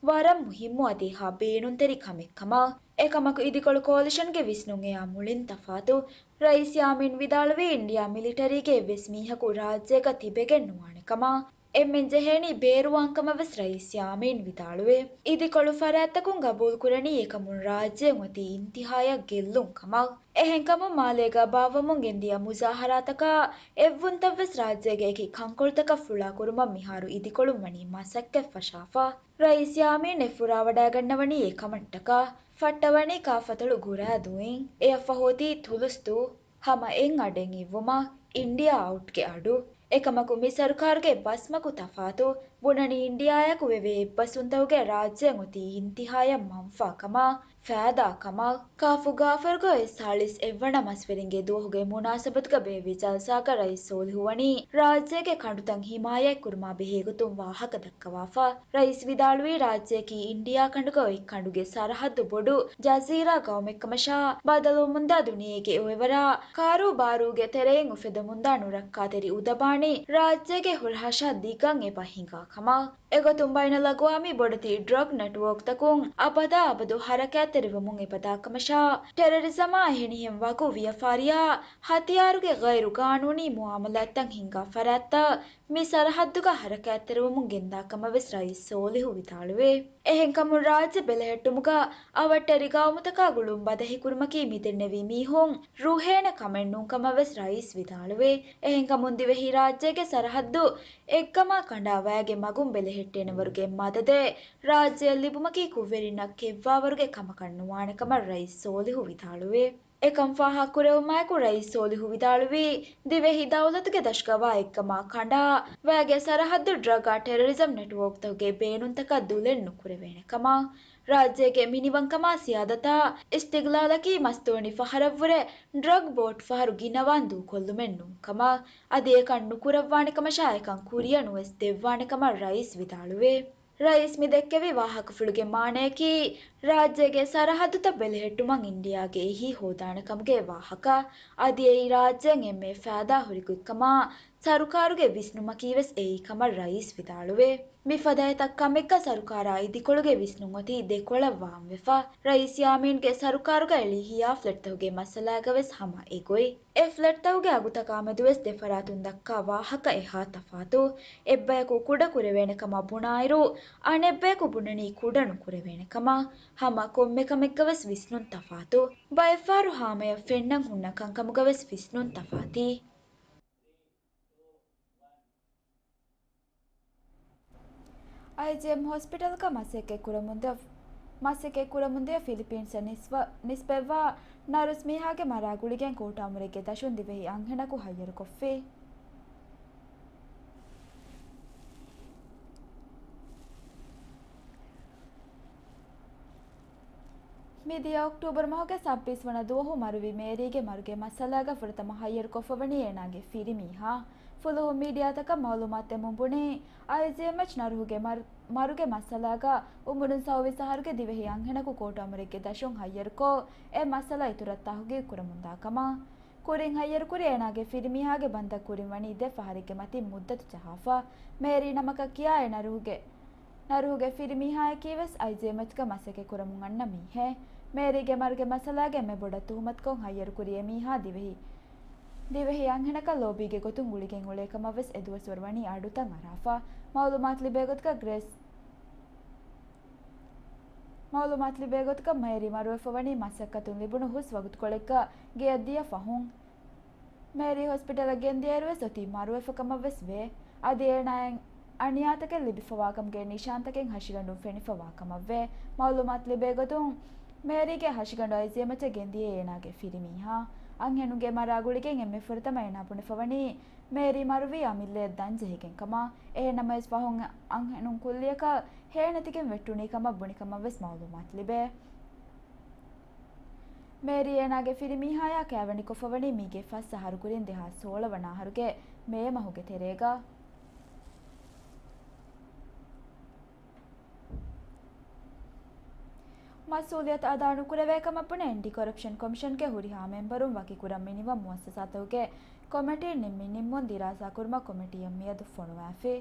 ވަރަށް މުހިއްމު އަދި އެހާ ބޭނުންތެރި ކަމެއް ކަމަށް. އެކަމަކު އިދިކޮޅު ކޯލިޝަންގެ ވިސްނުން އެއާ މުޅިން ތަފާތު. ރައީސް ޔާމީން ވިދާޅުވީ، އިންޑިއާ މިލިޓަރީގެ އެއްވެސް މީހަކު ރާއްޖޭގަ ތިބެގެން ނުވާނެ ކަމަށް. އެންމެން ޖެހޭނީ ބޭރުވާން ކަމަށް ވެސް ރައީސް ޔާމީން ވިދާޅުވޭ. އިދިކޮޅު ފަރާތްތަކުން ގަބޫލުކުރަނީ އެކަމުން ރާއްޖޭން އޮތީ އިންތިހާޔަށް ގެއްލުން ކަމަށް. އެހެންކަމުން މާލޭގަ ބާއްވަމުން ގެންދިޔަ މުޒާހަރާތަކާ އެއްވުންތައްވެސް ރާއްޖޭގެ އެކި ކަންކޮޅުތަކަށް ފުޅާކުރުމަށް މިހާރު އިދިކޮޅުން ވަނީ މަސައްކަތް ފަށާފަ. ރައީސް ޔާމީން އެ ފުރާވަޑައިގަންނަވަނީ އެކަމަށްޓަކާ. ފައްޓަވަނީ ކާފަތޮޅު ގުރާ ދުއިން. އެއަށްފަހު އޮތީ ތުލުސް ދު. ހަމަ އެއް އަޑެއް އިއްވުމަށް އިންޑިއާ އައުޓްގެ އަޑު. އެކަމަކު މި ސަރުކާރުގެ ބަސްމަގު ތަފާތު. ބުނަނީ އިންޑިއާއަކު ވެވޭ އެއްބަސްވުންތަކުގެ ރާއްޖޭން އޮތީ އިންތިހާޔަށް މަންފާ ކަމަށް، ފައިދާ ކަމަށް. ކާފު ގާފަރުގަ އޮތް ސާޅީސް އެއްވަނަ މަސްވެރިންގެ ދުވަހުގެ މުނާސަބަތުގަ ބޭއްވި ޖަލްސާގަ ރައީސް ސޯލިހު ވަނީ ރާއްޖޭގެ ކަނޑުތައް ހިމާޔަތްކުރުމާ ބެހޭގޮތުން ވާހަކަ ދައްކަވާފަ. ރައީސް ވިދާޅުވީ، ރާއްޖެއަކީ އިންޑިއާ ކަނޑުގަ އޮތް ކަނޑުގެ ސަރަހައްދު ބޮޑު ޖަޒީރާ ގައުމެއްކަމަށާ، ބަދަލުވަމުންދާ ދުނިޔޭގެ އޮއެވަރާ ކާރޫބާރޫގެ ތެރެއިން އުފެދަމުންދާ ނުރައްކާތެރި އުދަބާނީ ރާއްޖޭގެ ހުރަހަށާ ދިގަން އެބަ ހިނގާ ކަމަށް. އެގޮތުން ބައިނަލްއަގުވާމީ ބޮޑެތި ޑްރަގް ނެޓްވޯކްތަކުން އަބަދާ އަބަދު ހަރަކާތްތެރިވަމުން އެބަދާކަމަށާ، ޓެރަރިޒަމާ އެހެނިހެން ވަގު ވިޔަފާރިއާ ހަތިޔާރުގެ ޣައިރު ގާނޫނީ މުއާމަލާތްތައް ހިންގާ ފަރާތްތައް މި ސަރަހައްދުގަ ހަރަކާތްތެރިވަމުން ގެންދާ ކަމަށް ވެސް ރައީސް ސޯލިހު ވިދާޅުވޭ. އެހެންކަމުން ރާއްޖެ ބެލެހެއްޓުމުގަ އަވަށްޓެރި ގައުމުތަކާ ގުޅުން ބަދަހިކުރުމަކީ މިދެންނެވި މީހުން ރުހޭނެ ކަމެއް ނޫން ކަމަށް ވެސް ރައީސް ވިދާޅުވޭ. އެހެންކަމުން ދިވެހި ރާއްޖޭގެ ސަރަހައްދު އެއްގަމާ ކަނޑާ ވައިގެ މަގުން ބެލެހެއްޓޭނެ ވަރުގެ މަދަދެއް ރާއްޖެއަށް ލިބުމަކީ ކުށްވެރިންނަށް ކެއްވާވަރުގެ ކަމަކަށް ނުވާނެ ކަމަށް ރައީސް ސޯލިހު ވިދާޅުވޭ. އެކަން ފާހަގަކުރެވުމާއެކު ރައީސް ސޯލިހު ވިދާޅުވީ، ދިވެހި ދައުލަތުގެ ދަށުގަވާ އެއްގަމާ ކަނޑާ ވައިގެ ސަރަހައްދު ޑްރަގާ ޓެރަރިޒަމް ނެޓްވޯކްތަކުގެ ބޭނުންތަކަށް ދުލެއް ނުކުރެވޭނެ ކަމަށް، ރާއްޖޭގެ މިނިވަންކަމާ ސިޔާދަތާ އިސްތިގްލާލަކީ މަސްދުވަނި ފަހަރަށްވުރެ ޑްރަގް ބޯޓް ފަހަރު ގިނަވާން ދޫކޮށްލުމެއް ނޫން ކަމަށް، އަދި އެކަން ނުކުރައްވާނެ ކަމަށާ އެކަން ކުރިޔަށް ނުވެސް ދެއްވާނެ ކަމަށް ރައީސް ވިދާޅުވޭ. ރައީސް މި ދެއްކެވި ވާހަކަފުޅުގެ މާނަޔަކީ، ރާއްޖޭގެ ސަރަހައްދުތައް ބެލެހެއްޓުމަށް އިންޑިއާގެ އެހީ ހޯދާނެ ކަމުގެ ވާހަކަ. އަދި އެއީ ރާއްޖޭން އެންމެ ފައިދާ ހުރި ގޮތްކަމާ، ސަރުކާރުގެ ވިސްނުމަކީވެސް އެއީ ކަމަށް ރައީސް ވިދާޅުވޭ. މިފަދަ އެތައް ކަމެއްގަ ސަރުކާރާ އިދިކޮޅުގެ ވިސްނުން އޮތީ ދެކޮޅަށް ވާންވެފަ. ރައީސް ޔާމީންގެ ސަރުކާރުގަ އެޅީ ހިޔާ ފްލެޓްތަކުގެ މައްސަލާގަވެސް ހަމަ އެގޮތް. އެ ފްލެޓްތަކުގެ އަގުތަކާމެދުވެސް ދެފަރާތުން ދައްކާ ވާހަކަ އެހާ ތަފާތު. އެއްބަޔަކު ކުޑަ ކުރެވޭނެ ކަމަށް ބުނާއިރު، އަނެއްބަޔަކު ބުނަނީ ކުޑަ ނުކުރެވޭނެ ކަމަށް. ހަމަ ކޮންމެ ކަމެއްގަވެސް ވިސްނުން ތަފާތު. ބައެއްފަހަރު ހާމަޔަށް ފެންނަން ހުންނަ ކަންކަމުގަވެސް ވިސްނުން ތަފާތީ. އައިޖީއެމް ހޮސްޕިޓަލްގަ މަސައްކަތް ކުރަމުންދިޔަ، މަސައްކަތް ކުރަމުންދިޔަ ފިލިޕީންސްއަށް ނިސްބަ، ނިސްބަތްވާ ނަރުސް މީހާގެ މަރާ ގުޅިގެން ކޯޓާ އުމުރެއްގެ ދަށުން ދިވެހި އަންހެނަކު ހައްޔަރުކޮށްފި. މިދިޔަ އޮކްޓޫބަރު މަހުގެ ސައްބީސް ވަނަ ދުވަހު މަރުވި މޭރީގެ މަރުގެ މައްސަލާގަ ފުރަތަމަ ހައްޔަރުކޮށްފަވަނީ އޭނާގެ ފިރިމީހާ. ފުލުހުން މީޑިއާތަކަށް މައުލޫމާތު ދެމުން ބުނީ، އައިޖީއެމްއެޗް ނަރުހުގެ މަރު، މަރުގެ މައްސަލާގަ އުމުރުން ސައުވީސް އަހަރުގެ ދިވެހި އަންހެނަކު ކޯޓާ އުމުރެއްގެ ދަށުން ހައްޔަރުކޮށް، އެ މައްސަލަ އިތުރަށް ތަހުގީގު ކުރަމުންދާ ކަމަށް. ކުރިން ހައްޔަރުކުރި އޭނާގެ ފިރިމީހާގެ ބަންދަށް ކުރިން ވަނީ ދެ ފަހަރެއްގެ މަތިން މުއްދަތު ޖަހާފަ. މޭރީ ނަމަކަށް ކިޔާ އެ ނަރުހުގެ، ނަރުހުގެ ފިރިމީހާއަކީވެސް އައިޖީއެމްއެޗްގަ މަސައްކަތް ކުރަމުން އަންނަ މީހެއް. މޭރީގެ މަރުގެ މައްސަލާގެ އެންމެ ބޮޑަށް ތުހުމަތުކޮށް ހައްޔަރުކުރި އެމީހާ ދިވެހި، ދިވެހި އަންހެނަކަށް ލޯބީގެ ގޮތުން ގުޅިގެން އުޅޭ ކަމަށް ވެސް އެދުވަސްވަރު ވަނީ އަޑުތައް އަރާފަ. މައުލޫމާތު ލިބޭ ގޮތުގަ ގްރޭސް، މައުލޫމާތު ލިބޭ ގޮތުގަ މޭރީ މަރުވެފަ ވަނީ މަސައްކަތުން ލިބުނު ހުސް ވަގުތުކޮޅެއްގަ ގެޔަށް ދިޔަ ފަހުން. މޭރީ ހޮސްޕިޓަލަށް ގެންދިޔައިރުވެސް އޮތީ މަރުވެފަ ކަމަށްވެސް ވޭ. އަދި އޭނާއަށް އަނިޔާތަކެއް ލިބިފަވާކަމުގެ ނިޝާންތަކެއް ހަށިގަނޑުން ފެނިފަވާ ކަމަށްވޭ. މައުލޫމާތު ލިބޭ ގޮތުން، މޭރީގެ ހަށިގަނޑު އައިޖިއެމްއެޗަށް ގެންދިޔައީ އޭނާގެ ފިރިމީހާ. އަންހެނުންގެ މަރާ ގުޅިގެން އެންމެ ފުރަތަމަ އޭނާ ބުނެފަވަނީ މޭރީ މަރުވީ އަމިއްލަޔަށް ދަން ޖެހިގެން ކަމަށް. އެހެންނަމަވެސް ފަހުން އަންހެނުން ކުއްލިއަކަށް ހޭނެތިގެން ވެއްޓުނީ ކަމަށް ބުނި ކަމަށްވެސް މައުލޫމާތު ލިބޭ. މޭރީ އޭނާގެ ފިރިމީހާޔާ ކައިވެނިކޮށްފަވަނީ މީގެ ފަސް އަހަރު ކުރިން ދެހާސް ސޯޅަ ވަނަ އަހަރުގެ މޭ މަހުގެ ތެރޭގަ. މަސްއޫލިއްޔަތު އަދާނުކުރެވޭ ކަމަށް ބުނެ، އެންޓި ކޮރަޕްޝަން ކޮމިޝަންގެ ހުރިހާ މެމްބަރުން ވަކިކުރަން މިނިވަން މުއައްސަސާތަކުގެ ކޮމިޓީން ނިންމި ނިންމުން ދިރާސާކުރުމަށް ކޮމިޓީއަށް މިއަދު ފޮނުވާފި.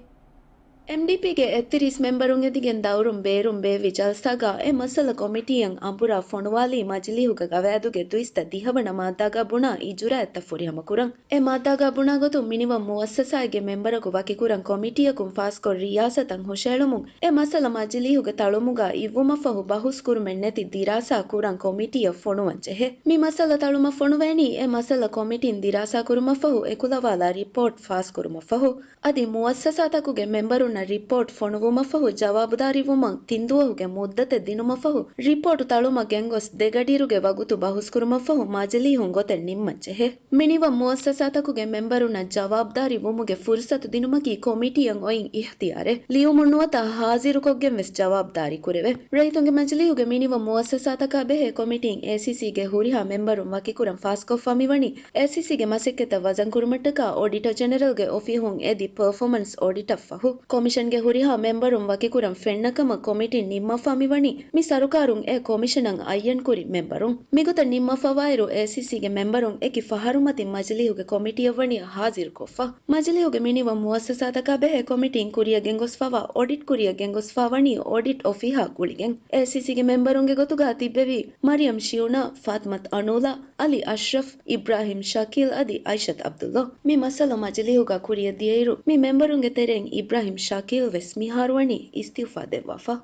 އެމްޑީޕީގެ އެއްތިރީސް މެމްބަރުން އެދިގެން ދައުރުން ބޭރުން ބޭއްވި ޖަލްސާގަ އެ މައްސަލަ ކޮމިޓީއަށް އަނބުރާ ފޮނުވާލީ މަޖިލީހުގެ ގަވާއިދުގެ ދުއިސައްތަ ދިހަވަނަ މާއްދާގަ ބުނާ އިޖުރާއަތްތައް ފުރިހަމަކުރަން. އެ މާއްދާގަ ބުނާގޮތުން މިނިވަން މުއައްސަސާއެއްގެ މެމްބަރަކު ވަކިކުރަން ކޮމިޓީއަކުން ފާސްކޮށް ރިޔާސަތަށް ހުށައެޅުމުން އެ މައްސަލަ މަޖިލީހުގެ ތަޅުމުގަ އިއްވުމަށްފަހު ބަހުސް ކުރުމެއް ނެތި ދިރާސާ ކުރަން ކޮމިޓީއަށް ފޮނުވަން ޖެހޭ. މި މައްސަލަ ތަޅުމަށް ފޮނުވޭނީ އެ މައްސަލަ ކޮމިޓީން ދިރާސާ ކުރުމަށްފަހު އެކުލަވާލާ ރިޕޯޓް ފާސް ކުރުމަށްފަހު. އަދި މުއައްސަސާތަކުގެ މެމްބަރުންނަށް ރިޕޯޓް ފޮނުވުމަށްފަހު ޖަވާބުދާރީވުމަށް ތިން ދުވަހުގެ މުއްދަތެއް ދިނުމަށްފަހު ރިޕޯޓު ތަޅުމަށް ގެންގޮސް ދެ ގަޑިއިރުގެ ވަގުތު ބަހުސްކުރުމަށްފަހު މަޖިލީހުން ގޮތެއް ނިންމަން ޖެހޭ. މިނިވަން މުއައްސަސާތަކުގެ މެމްބަރުންނަށް ޖަވާބުދާރީ ވުމުގެ ފުރުސަތު ދިނުމަކީ ކޮމިޓީއަށް އޮތް އިހްތިޔާރެއް. ލިޔުމުން ނުވަތަ ހާޒިރުކޮށްގެން ވެސް ޖަވާބުދާރީ ކުރެވޭ. ރައްޔިތުންގެ މަޖިލީހުގެ މިނިވަން މުއައްސަސާތަކާ ބެހޭ ކޮމިޓީން އޭސީސީގެ ހުރިހާ މެމްބަރުން ވަކިކުރަން ފާސްކޮށްފަ މިވަނީ އޭސީސީގެ މަސައްކަތްތައް ވަޒަންކުރުމަށްޓަކާ އޮޑިޓަ ޖެނެރަލްގެ އޮފީހުން އެދި ޕަރފޯމަންސް އޮޑިޓަށް ފަހު. ކޮމިޝަންގެ ހުރިހާ މެމްބަރުން ވަކިކުރަން ފެންނަ ކަމަށް ކޮމިޓީން ނިންމަފާ މިވަނީ މި ސަރުކާރުން އެ ކޮމިޝަނަށް އައްޔަންކުރި މެމްބަރުން. މިގޮތަށް ނިންމަފަވާއިރު އޭސީސީގެ މެމްބަރުން އެކި ފަހަރުމަތިން މަޖިލީހުގެ ކޮމިޓީއަށް ވަނީ ހާޒިރުކޮށްފަ. މަޖިލީހުގެ މިނިވަން މުއައްސަސާތަކާ ބެހޭ ކޮމިޓީން ކުރިއަށް ގެންގޮސްފަވާ އޮޑިޓް ކުރިއަށް ގެންގޮސްފާ ވަނީ އޮޑިޓް އޮފީހާ ގުޅިގެން. އޭސީސީގެ މެމްބަރުންގެ ގޮތުގަ ތިއްބެވި މަރިޔަމް ޝިއުނާ، ފާތިމަތު އަނޫލާ، އަލީ އަޝްރަފް، އިބްރާހިމް ޝަކީލް އަދި އައިޝަތު އަބްދުއްލާ. މި މައްސަލަ މަޖިލީހުގަ ކުރިއަށް ދިޔައިރު، މި މެމްބަރުންގެ ތެރެއިން އިބްރާހިމް ޝަކީލް ވެސް މިހާރު ވަނީ އިސްތިއުފާ ދެއްވާފަ.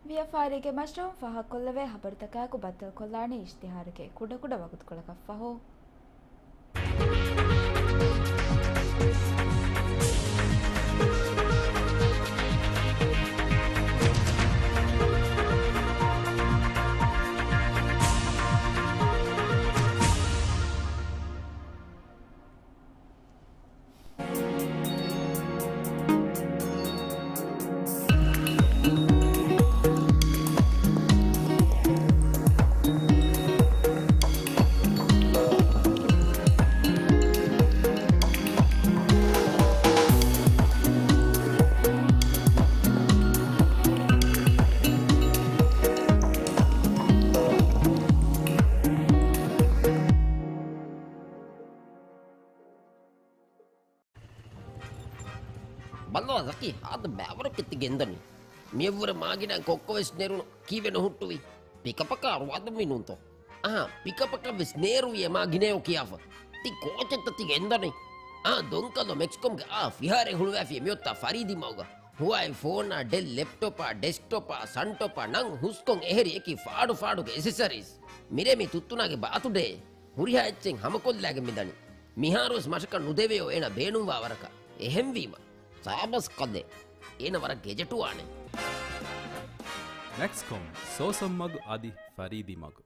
ވިޔަފާރީގެ މަޝްރަހުން ފާހަގަކޮށްލެވޭ ހަބަރުތަކާއެކު ބައްދަލުކޮށްލާނީ އިޝްތިހާރުގެ ކުޑަކުޑަ ވަގުތުކޮޅަކަށްފަހު. ބައްލަވާ ޒަކީ، ހާދަ ބައިވަރަކަށް ތި ގެންދަނީ. މިއަށްވުރެ މާގިނަ ކޮއްކޮވެސް ނެރުނު ކީއްވެ ނުހުއްޓުވީ؟ ޕިކަޕަކާ ރުވާދަންވީ ނޫންތޯ؟ އަހާ، ޕިކަޕަކަށްވެސް ނޭރުވިއޭ މާގިނައޭ ކިޔާފަ. ތި ކޯޗެއްތަ ތި ގެންދަނީ؟ އާ، ދޮންކަލޯ މެކްސްކޮމްގެ އާ ފިހާރައެއް ހުޅުވާފިޔޭ މިއޮތާ ފަރީދީ މަގުގަ. ހުވާއި ފޯނާ، ޑެލް ލެޕްޓޮޕާ، ޑެސްކްޓޮޕާ، ސަންޓޮޕާ ނަން ހުސްކޮށް އެހެރި އެކި ފާޑު ފާޑުގެ އެސެސަރީސް. މިރޭ މި ތުއްތުނާގެ ބާތުޑޭ. ހުރިހާ އެއްޗެއް ހަމަކޮށްލާގެން މިދަނީ. މިހާރުވެސް މަށަކަށް ނުދެވެޔޯ އޭނަ ބޭނުންވާ ވަރަކަށް. އެހެންވީމަ، ސާބަސް ކަލޭ. އޭނަ ވަރަށް ގެޖެޓުވާނެ. މެކްސްކޮމް، ސޯސަން މަގު އަދި ފަރީދީ މަގު.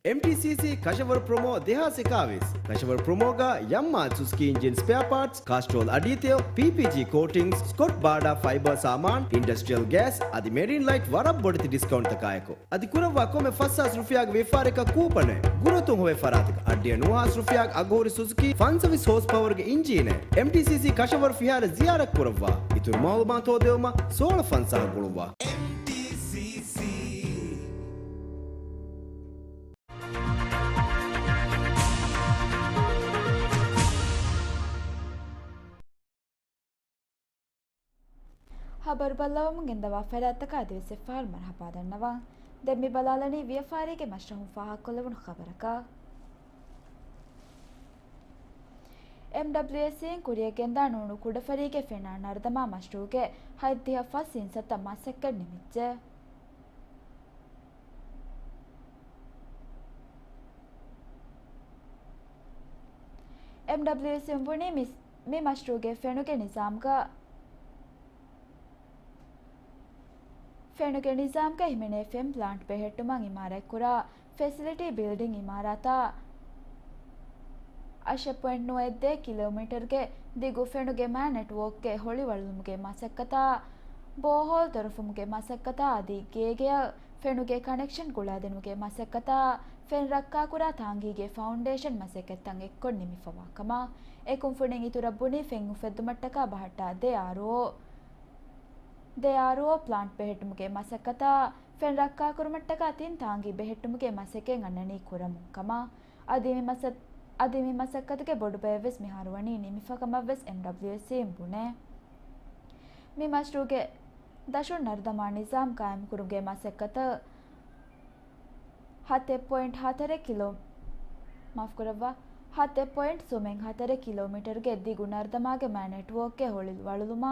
އެމްޓީސީސީ ކަށަވަރު ޕްރޮމޯ ދެހާސް އެކާވީސް. ކަށަވަރު ޕްރޮމޯގަ ޔަމްމާ ސުޒުކީ އިންޖިން ސްޕެއާ ޕާޓްސް، ކާސްޓްރޯލް އަޑީތެޔޮ، ޕީޕީޖީ ކޯޓިންގްސް، ސްކޮޓް ބާޑާ ފައިބަރ ސާމާން، އިންޑަސްޓްރިއަލް ގޭސް އަދި މެރިން ލައިޓް ވަރަށް ބޮޑެތި ޑިސްކައުންޓްތަކާއެކު. އަދި ކުރައްވާ ކޮންމެ ފަސް ހާސް ރުފިޔާގެ ވިޔަފާރިއަކަށް ކޫޕަނެއް. ގުރުއަތުން ހޮވޭ ފަރާތަކަށް އަށްޑިހަ ނުވަ ހާސް ރުފިޔާގެ އަގުހުރި ސުޒުކީ ފަންސަވީސް ހޯސް ޕަވަރުގެ އިންޖީނެއް. އެމްޓީސީސީ ކަށަވަރު ފިހާރަ ޒިޔާރަތް ކުރައްވާ. އިތުރު މައުލޫމާތު ހޯދެވުމަށް ސޯޅަ ފަންސާހަށް ގުޅުއްވާ. އެމްޓީސީސީ. ޚަބަރު ބައްލަވަމުން ގެންދަވާ ފަރާތްތަކާ އަދިވެސް އެއްފަހަރު މަރުޙަބާ ދަންނަވަން. ދެން މި ބަލާލަނީ ވިޔަފާރީގެ މަސްރަހުން ފާހަގަކޮށްލެވުނު ޚަބަރަކަށް. އެމްޑަބްލިއުއެސްސީން ކުރިއަށް ގެންދާ ނޫނު ކުޑަފަރީގެ ފެނާ ނަރުދަމާ މަޝްރޫޢުގެ ހަތްދިހަ ފަސް އިންސައްތަ މަސައްކަތް ނިމިއްޖެ. އެމްޑަބްލިއުއެސްސީން ބުނީ މި، މި މަޝްރޫޢުގެ ފެނުގެ ނިޒާމްގަ، ފެނުގެ ނިޒާމްގަ ހިމެނޭ ފެން ޕްލާންޓް ބެހެއްޓުމަށް އިމާރާތްކުރާ ފެސިލިޓީ ބިލްޑިން އިމާރާތާ އަށެއް ޕޮއިންޓް ނުވައެއް ދޭއް ކިލޯމީޓަރުގެ ދިގު ފެނުގެ މާ ނެޓްވޯކްގެ ހޮޅި ވަޅުލުމުގެ މަސައްކަތާ، ބޯހޯލް ދޮރުފުމުގެ މަސައްކަތާ އަދި ގޭގެއަށް ފެނުގެ ކަނެކްޝަން ގުޅާދިނުމުގެ މަސައްކަތާ، ފެން ރައްކާކުރާ ތާނގީގެ ފައުންޑޭޝަން މަސައްކަތްތައް އެއްކޮށް ނިމިފަވާ ކަމަށް އެ ކުންފުނިން އިތުރަށް ބުނީ ފެން އުފެއްދުމަށްޓަކާ ބަހައްޓާ ދެ އާރްއޯ، ދެ އާރްއޯ ޕްލާންޓް ބެހެއްޓުމުގެ މަސައްކަތާ، ފެން ރައްކާކުރުމަށްޓަކާ ތިން ތާނގީ ބެހެއްޓުމުގެ މަސައްކަތް އަންނަނީ ކުރަމުން ކަމަށް. އަދި މި މަސަ-، އަދި މި މަސައްކަތުގެ ބޮޑު ބައެއްވެސް މިހާރު ވަނީ ނިމިފަ ކަމަށްވެސް އެމްޑަބްލިއުއެސްސީން ބުނޭ. މި މަޝްރޫޢުގެ ދަށުން ނަރުދަމާ ނިޒާމް ޤާއިމްކުރުމުގެ މަސައްކަތަށް ހަތެއް ޕޮއިންޓް ހަތަރެއް ކިލޯ، މާފުކުރައްވާ، ހަތެއް ޕޮއިންޓް ސުމެއް ހަތަރެއް ކިލޯމީޓަރުގެ ދިގު ނަރުދަމާގެ މާ ނެޓްވޯކްގެ ހޮޅި ވަޅުލުމާ،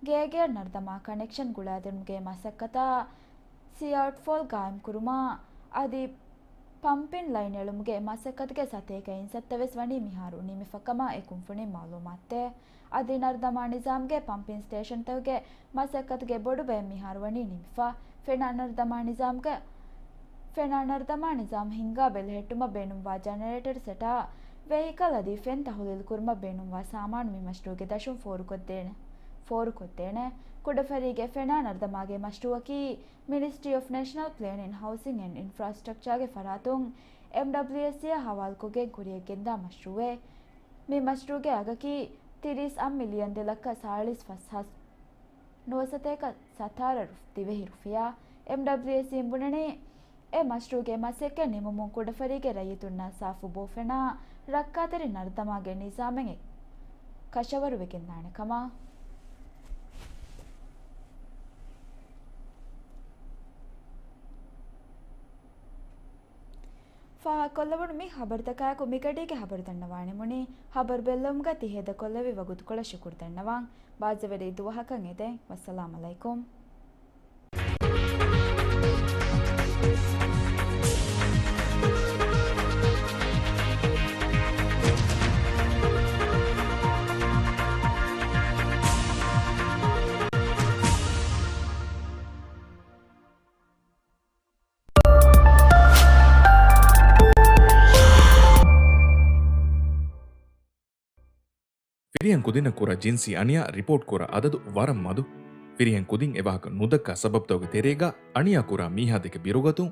ގޭގެއަށް ނަރުދަމާ ކަނެކްޝަން ގުޅާދިނުމުގެ މަސައްކަތާ، ސީ އައުޓްފޯލް ގާއިމްކުރުމާ، އަދި ޕަމްޕިން ލައިން އެޅުމުގެ މަސައްކަތުގެ ސަތޭކަ އިންސައްތަ ވެސް ވަނީ މިހާރު ނިމިފަ ކަމަށް އެ ކުންފުނިން މައުލޫމާތުދޭ. އަދި ނަރުދަމާ ނިޒާމްގެ ޕަމްޕިން ސްޓޭޝަންތަކުގެ މަސައްކަތުގެ ބޮޑު ބައެއް މިހާރު ވަނީ ނިމިފަ. ފެނާ ނަރުދަމާ ނިޒާމްގެ، ފެނާ ނަރުދަމާ ނިޒާމް ހިންގާ ބެލެހެއްޓުމަށް ބޭނުންވާ ޖަނަރޭޓަރ ސެޓާ، ވެހިކަލް އަދި ފެން ތަހުލީލު ކުރުމަށް ބޭނުންވާ ސާމާނު މި މަޝްރޫޢުގެ ދަށުން ފޯރުކޮށްދޭނެ، ފޯރުކޮށްދޭނެ. ކުޑަފަރީގެ ފެނާ ނަރުދަމާގެ މަޝްރޫޢަކީ މިނިސްޓްރީ އޮފް ނޭޝަނަލް ޕްލޭނިން، ހައުސިން އެންޑް އިންފްރާސްޓްރަކްޗާގެ ފަރާތުން އެމްޑަބްލިއުއެސްސީއާ ހަވާލުކޮށްގެން ކުރިއަށް ގެންދާ މަޝްރޫޢެއް. މި މަޝްރޫޢުގެ އަގަކީ ތިރީސް އަށް މިލިއަން ދެ ލައްކަ ސާޅީސް ފަސް ހާސް ނުވަސަތޭކަ ސަތާރަ ރުފް-، ދިވެހި ރުފިޔާ. އެމްޑަބްލިއުއެސްސީން ބުނަނީ، އެ މަޝްރޫޢުގެ މަސައްކަތް ނިމުމުން ކުޑަފަރީގެ ރައްޔިތުންނަށް ސާފު ބޯފެނާ ރައްކާތެރި ނަރުދަމާގެ ނިޒާމެއް ކަށަވަރުވެގެންދާނެ ކަމަށް. ފާހަގަކޮށްލެވުނު މި ހަބަރުތަކާއެކު މިގަޑީގެ ހަބަރު ދަންނަވާނެމުނީ. ހަބަރު ބެއްލެވުމުގަ ތި ހޭދަކޮށްލެވި ވަގުތުކޮޅަށް ޝުކުރު ދަންނަވަން. ބާއްޖަވެރި ދުވަހަކަށް އެދެން. ވައްސަލާމް އަލައިކުމް. ފިރިހެން ކުދިންނަށް ކުރާ ޖިންސީ އަނިޔާ ރިޕޯޓް ކުރާ އަދަދު ވަރަށް މަދު. ފިރިހެން ކުދިން އެވާހަކަ ނުދައްކާ ސަބަބުތަކުގެ ތެރޭގަ އަނިޔާ ކުރާ މީހާ ދެކެ ބިރުގަތުން